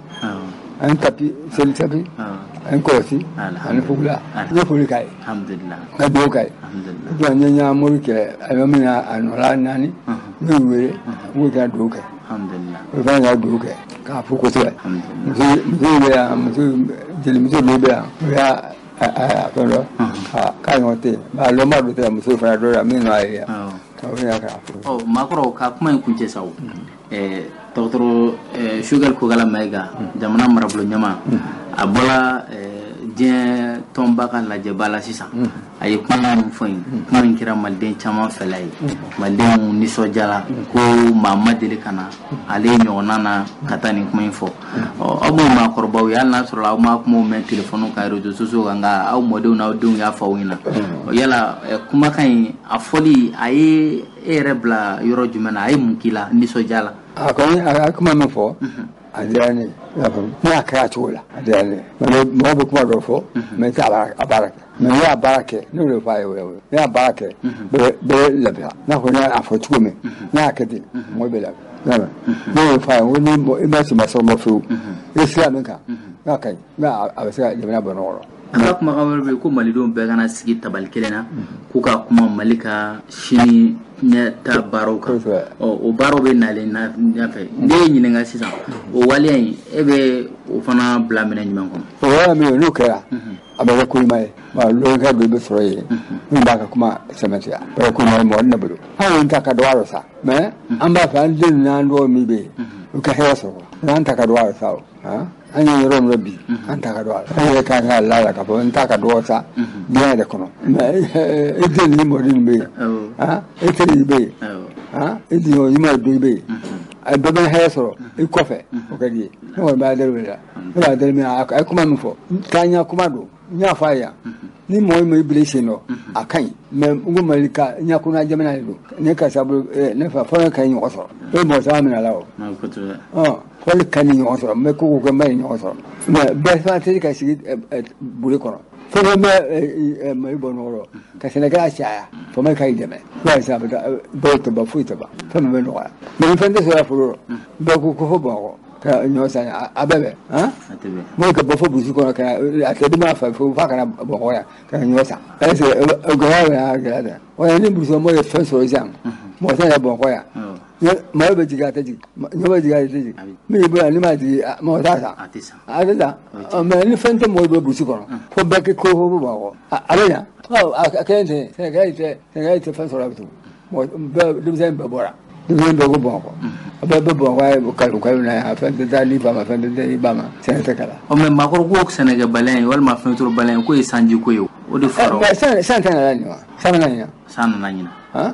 an tapi, seli tapi, an kɔlɔsi, ani fugula. N ye foli k'a ye. Alhamdulillah. N ka dugawu k'a ye. Alhamdulillah. N ye ɲamori kɛ, a bɛ min na a nɔ la 4, n y'u wele, n k'u ka dugawu kɛ. Alhamdulillah. O fana ka dugawu kɛ. K'a fo kosɛbɛ. Muso bɛ yan, muso jelimuso dɔw bɛ yan, o y'a fɛn dɔ k'a ɲɔgɔn tɛ yen. A lɔnba dɔ tɛ muso fana dɔ la min n'a ye yan. O bɛ k'a fo. Ɔ maakɔrɔ ka kuma in kuncɛ sa o. Dɔgɔtɔrɔ Choguel Kokalla Maïga, jamana marabolo ɲɛmaa, a bɔra diɲɛ tɔnba ka lajɛba la sisan. A ye kuma min fɔ yen, kuma min kɛra maliden caman fɛla ye, malidenw nisɔndiyara ko maa ma deli ka na ale ɲɔgɔnna na ka taa nin kuma in fɔ. Ɔ aw minnu maakɔrɔbaw ye, hali n'a sɔrɔ aw ma kumaw mɛn telefɔni kan, réseaux sociaux kan, nka aw mɔdenw n'aw denw y'a fɔ aw ɲɛna. Yala kumakan in a fɔli a ye e yɛrɛ bila yɔrɔ jumɛn na, a ye mun k'i la nisɔndiya la? A kɔni a ye kuma min fɔ, a diyara ne ye. Ne y'a kɛ a cogo la, a diyara ne ye. Mɔgɔ bɛ kuma dɔ fɔ, mɛ n t'a baara kɛ. Mɛ ne y'a baara kɛ, ne y'o de fɔ a ye o ye. Ne y'a baara kɛ, bɛɛ bɛ lafiya. N'a fɔ ne y'a fɔ cogo min, ne y'a kɛ ten, mɔgɔ bɛ lafiya. Ne y'o fɔ a ye, n ko ni i ma sɔn ma sɔrɔ fiyewu, i ye sira min kan, n'a ka ɲi, a bɛ se ka jamana bɔ nɔgɔ la. A ka kumakan wɛrɛ bɛ yen ko malidenw bɛɛ kana sigi tabali kelen na, k'u ka kuma Mali ka sini ɲɛta baaraw kan. Ɔ o baaraw bɛ nalen ɲɛfɛ. Ne ye ɲininka sisan, o waleya in e bɛ o fana bila minɛn jumɛn kɔnɔ? O waleya min n'o kɛra, a bɛ kɛ ko ɲuman ye. Lɔnkɛ dɔ bɛ sɔrɔ yen min b'a ka kuma sɛmɛntiya. A bɛ kɛ ko ɲuman ye mɔgɔ ne bolo. Anw ta ka dɔgɔ a la sa, mɛ an b'a fɛ an den n'an dɔgɔ min bɛ yen, u ka hɛrɛ sɔrɔ. N'an ta ka dɔgɔ a la sa o. An ye yɔrɔ min na bi, an ta ka dɔgɔ a la. An yɛrɛ kan ka la k'a fɔ n ta ka dɔgɔ sa diɲɛ yɛrɛ kɔnɔ. Mɛ e den ni mɔden bɛ yen, e teri bɛ yen, e den ɲuman dɔ bɛ yen, a bɛɛ bɛ hɛrɛ sɔrɔ i kɔfɛ, o ka di ye. Ne kɔni b'a deli o de la. Ne b'a deli min a ye kuma min fɔ, taa ɲɛ kuma don. N y'a fɔ a ye yan, ni mɔgɔ min bila i sen nɔ, a ka ɲi. Mɛ n ko Mali ka ɲɛkunna jamana de don. Ne karisa bolo, ne fa fɔlɔ ka ɲi ɲɔgɔn sɔrɔ. E mɔgɔ caman minɛ la o. Fɔli ka ɲi ɲɔgɔn sɔrɔ, n bɛ ko kɛ n bɛ ɲɔgɔn sɔrɔ. Mɛ bɛɛ fana tɛ se ka sigi bule kɔnɔ. Fɛn fɛn bɛ Mali bɔ nɔgɔ rɔ, ka sɛnɛkɛla caya, faama ka i dɛmɛ. N'o ye sisan a bɛ taa balo tɛ ban, foyi tɛ ban, fɛn min bɛ nɔgɔya. Mɛ ni fɛn tɛ sɔrɔ foro rɔ, bɛɛ ko ko fo Bamakɔ ka ɲɔ san, a bɛɛ bɛn. N'o ka bɔ fo burusi kɔnɔ ka a tɛ d'u ma fɛ f'a kana Bamakɔ yan ka ɲɔ san. Est ce que gɛlɛya bɛ na gɛlɛya tɛ? Wa ni burusi mɔgɔ ye fɛn sɔrɔ sisan, mɔgɔ tɛ na Bamakɔ yan. Malo bɛ jigin a tɛ jigin, ɲɔ bɛ jigin a tɛ jigin, min b'i bolo yan n'i m'a jigin mɔgɔ t'a san, a tɛ san. Mɛ ni fɛn tɛ mɔgɔ bolo burusi kɔnɔ, fo bɛɛ kɛ ko fo Bamakɔ, a bɛ ɲa. A kelen tɛ, sɛnɛkɛla tɛ fɛn sɔrɔ a bɛ tugun. Mɔgɔ bɛɛ denmisɛnnin bɛɛ bɔra, denmisɛnnin bɛɛ ko Bamakɔ. A bɛɛ bɛ Bamakɔ ye kalo kalo na yan, fɛn tɛ taa n'i ba ma, fɛn tɛ taa i ba ma, sɛnɛ tɛ kala. Ɔ mɛ maakɔrɔ ko sɛnɛkɛbaliya in walima fɛn sɔrɔbaliya in k'o ye sanji ko ye, o de fɔra. Mɛ san tɛ nana nin wa? San nana ɲina. San nana ɲina.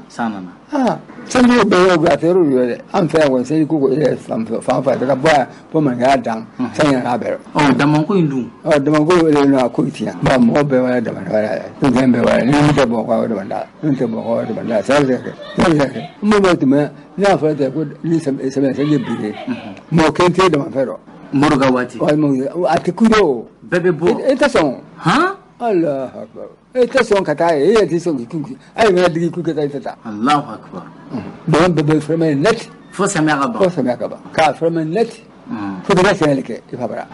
San nana. Sanji ko bɛɛ y'o a tɛ yɔrɔ yɛrɛ dɛ. An fɛ yan kɔni sanji ko yɛrɛ fan fɛ ka bɔ yan fo maninka dan san ɲina bɛɛ. Ɔ damanko in dun. Ɔ damanko yɛrɛ nɔ a ko tiɲɛ. Ba mɔgɔ bɛɛ wala damanda wala yɛrɛ. Fɛn bɛɛ wala ni min tɛ Bamakɔ o damanda la, min tɛ Bamakɔ o damanda la. Sɛnɛ bɛ se ka kɛ, sɛnɛ bɛ se ka kɛ. Mun bɛ tɛmɛ n'a fɔra ten ko ni samiya sanji binnen, mɔgɔ kelen tɛ damafɛn dɔn. Mori ka waati. A tɛ kun o. Bɛɛ bɛ bɔ. E tɛ sɔn. Han. Alahu akibaru. E tɛ sɔn ka taa ye, e yɛrɛ tɛ sɔn k'i kun. A ye mana digi kun ka taa i tɛ taa. Alahu akibaru. Dama bɛɛ bɛ fermer net. Fo samiya ka ban. Fo samiya ka ban. K'a fermer net. Fo ka sɛnɛ kɛ i fa bara.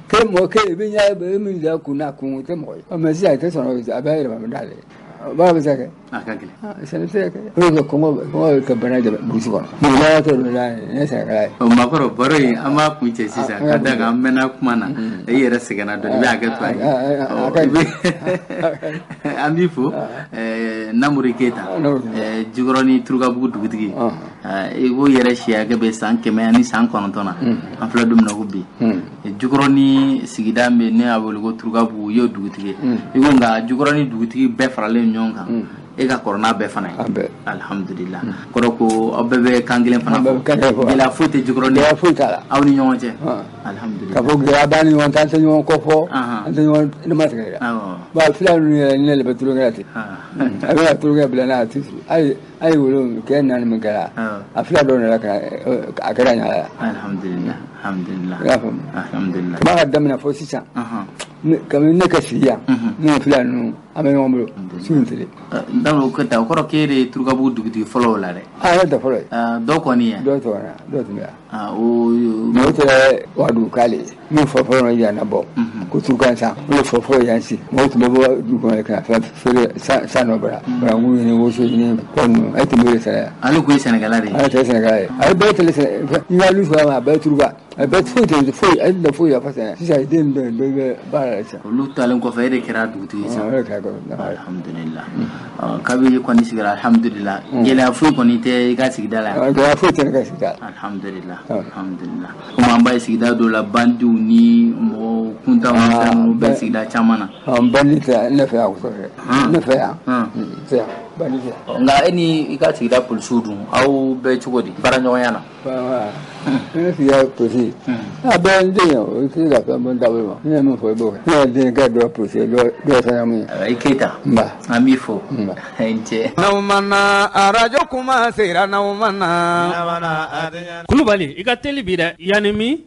Kɛ mɔgɔ kɛ i bɛ ɲɛ i min da kun n'a kun o tɛ mɔgɔ ye. Mɛ sisan i tɛ sɔn a bɛ yɛlɛma d'ale ye. Baara bɛ se ka kɛ. A ka gɛlɛn. Sɛnɛ tɛ se ka kɛ. O de kɔngɔ ka bana jɛ burusi kɔnɔ. Mɔgɔ tɛ don n'a ye, ne sɛnɛkɛla ye. Ɔ maakɔrɔ baro in an b'a kun cɛ sisan ka d'a kan an mɛnna kuma na. I yɛrɛ sɛgɛnna dɔɔni, i bɛ hakɛ to a ye. An b'i fo Namori Keyita, Jikɔrɔni Turukabugu dugutigi. I ko yɛrɛ si hakɛ bɛ san 109 na. An filɛ don min na ko bi. Jikɔrɔni sigida min ne y'a wele ko Turukabugu, i y'o dugutigi ye. I ko nka Jikɔrɔni dugutigi bɛɛ faralen ɲɔgɔn kan. E ka kɔrɔ n'a bɛɛ fana ye. Alihamudulila. Kɔrɔ ko aw bɛɛ bɛ kan kelen fana fɔ. Gɛlɛya foyi tɛ Jikɔrɔni. Gɛlɛya foyi t'a la. Aw ni ɲɔgɔn cɛ. Alihamudulila. Ka fɔ gɛlɛya b'an ni ɲɔgɔn cɛ, an tɛ ɲɔgɔn kɔ fɔ. An tɛ ɲɔgɔn ne ma tigɛ dɛ. Ba fila ninnu yɛrɛ ne de bɛ tulonkɛ la ten. A bɛ ka tulonkɛ bila n'a ti a ye wolo kɛ naani min kɛra. A fila dɔw nana ka a kɛra ɲaga la. Alihamudulila. Alihamudulila. I y'a faamu. Alihamudulila. Kaba ka daminɛ fo sisan. Kabini ne ka sigi yan, ne fila ninnu, an bɛ ɲɔgɔn bolo su ni tile. Donc o kɛta, o kɔrɔ k'e de ye Turukabugu dugutigi fɔlɔ o la dɛ. Ah, ne tɛ fɔlɔ ye. Dɔw kɔni ye. Dɔw tun bɛ yan, dɔw tun bɛ yan. O. Mais o tɛ Wagadugu k'ale ye min fɔlɔ fɔlɔ yan na bɔ ko Turukan san, o de fɔlɔ fɔlɔ yan si. Mɔgɔw tun bɛ bɔ dugu kɔnɔ ka na fɛn feere san nɔ bara, bananku ɲini, woso ɲini, kɔɔri ninnu, ale tun b'o de sɛnɛ yan. Ale tun ye sɛnɛkɛla de ye. Ale tun ye sɛnɛkɛla ye. Ale bɛɛ tɛlɛ sɛnɛ, i ka lu sɔrɔ a bɛɛ ye Turuka. A bɛɛ foyi tɛ foyi, ale tɛ foyi yafa sɛnɛ. Sisan den dɔ bɛɛ bɛ baara la sisan. Olu taalen kɔfɛ, e de kɛra dugutigi ye sisan. O de kɛra kɔfɛ. Alhamdulillah. Kabini kɔni sigira, alhamdulillah. Gɛlɛya foyi kɔni tɛ i ka sigida la. Gɛlɛya foyi tɛ ne ka sigida la. Alhamdulillah. Alhamdulillah. Komi an b'a ye sigida dɔw la, bandiw ni mɔgɔ kuntanw ni fɛn ninnu bɛ sigida caman na. Bandi tɛ ne fɛ yan kosɛbɛ. Ne fɛ yan. Tɛ yan. Bandi tɛ. Nka e ni i ka sigida polisiw dun, aw bɛ cogo di baara ɲɔgɔnya na? Ne sigida polisi, a bɛɛ n den ye, o tɛ se ka fɛn bɔ n taabolo ma. Ne ye min fɔ i b'o kɛ. Ne yɛrɛ den kɛ dɔ polisi ye, dɔ ye fɛn ye. I Keyita. Nba. An b'i fo. I ni ce. N'aw ma na arajo kuma sera n'aw ma na. Kulubali, i ka teli bi dɛ, yanni min.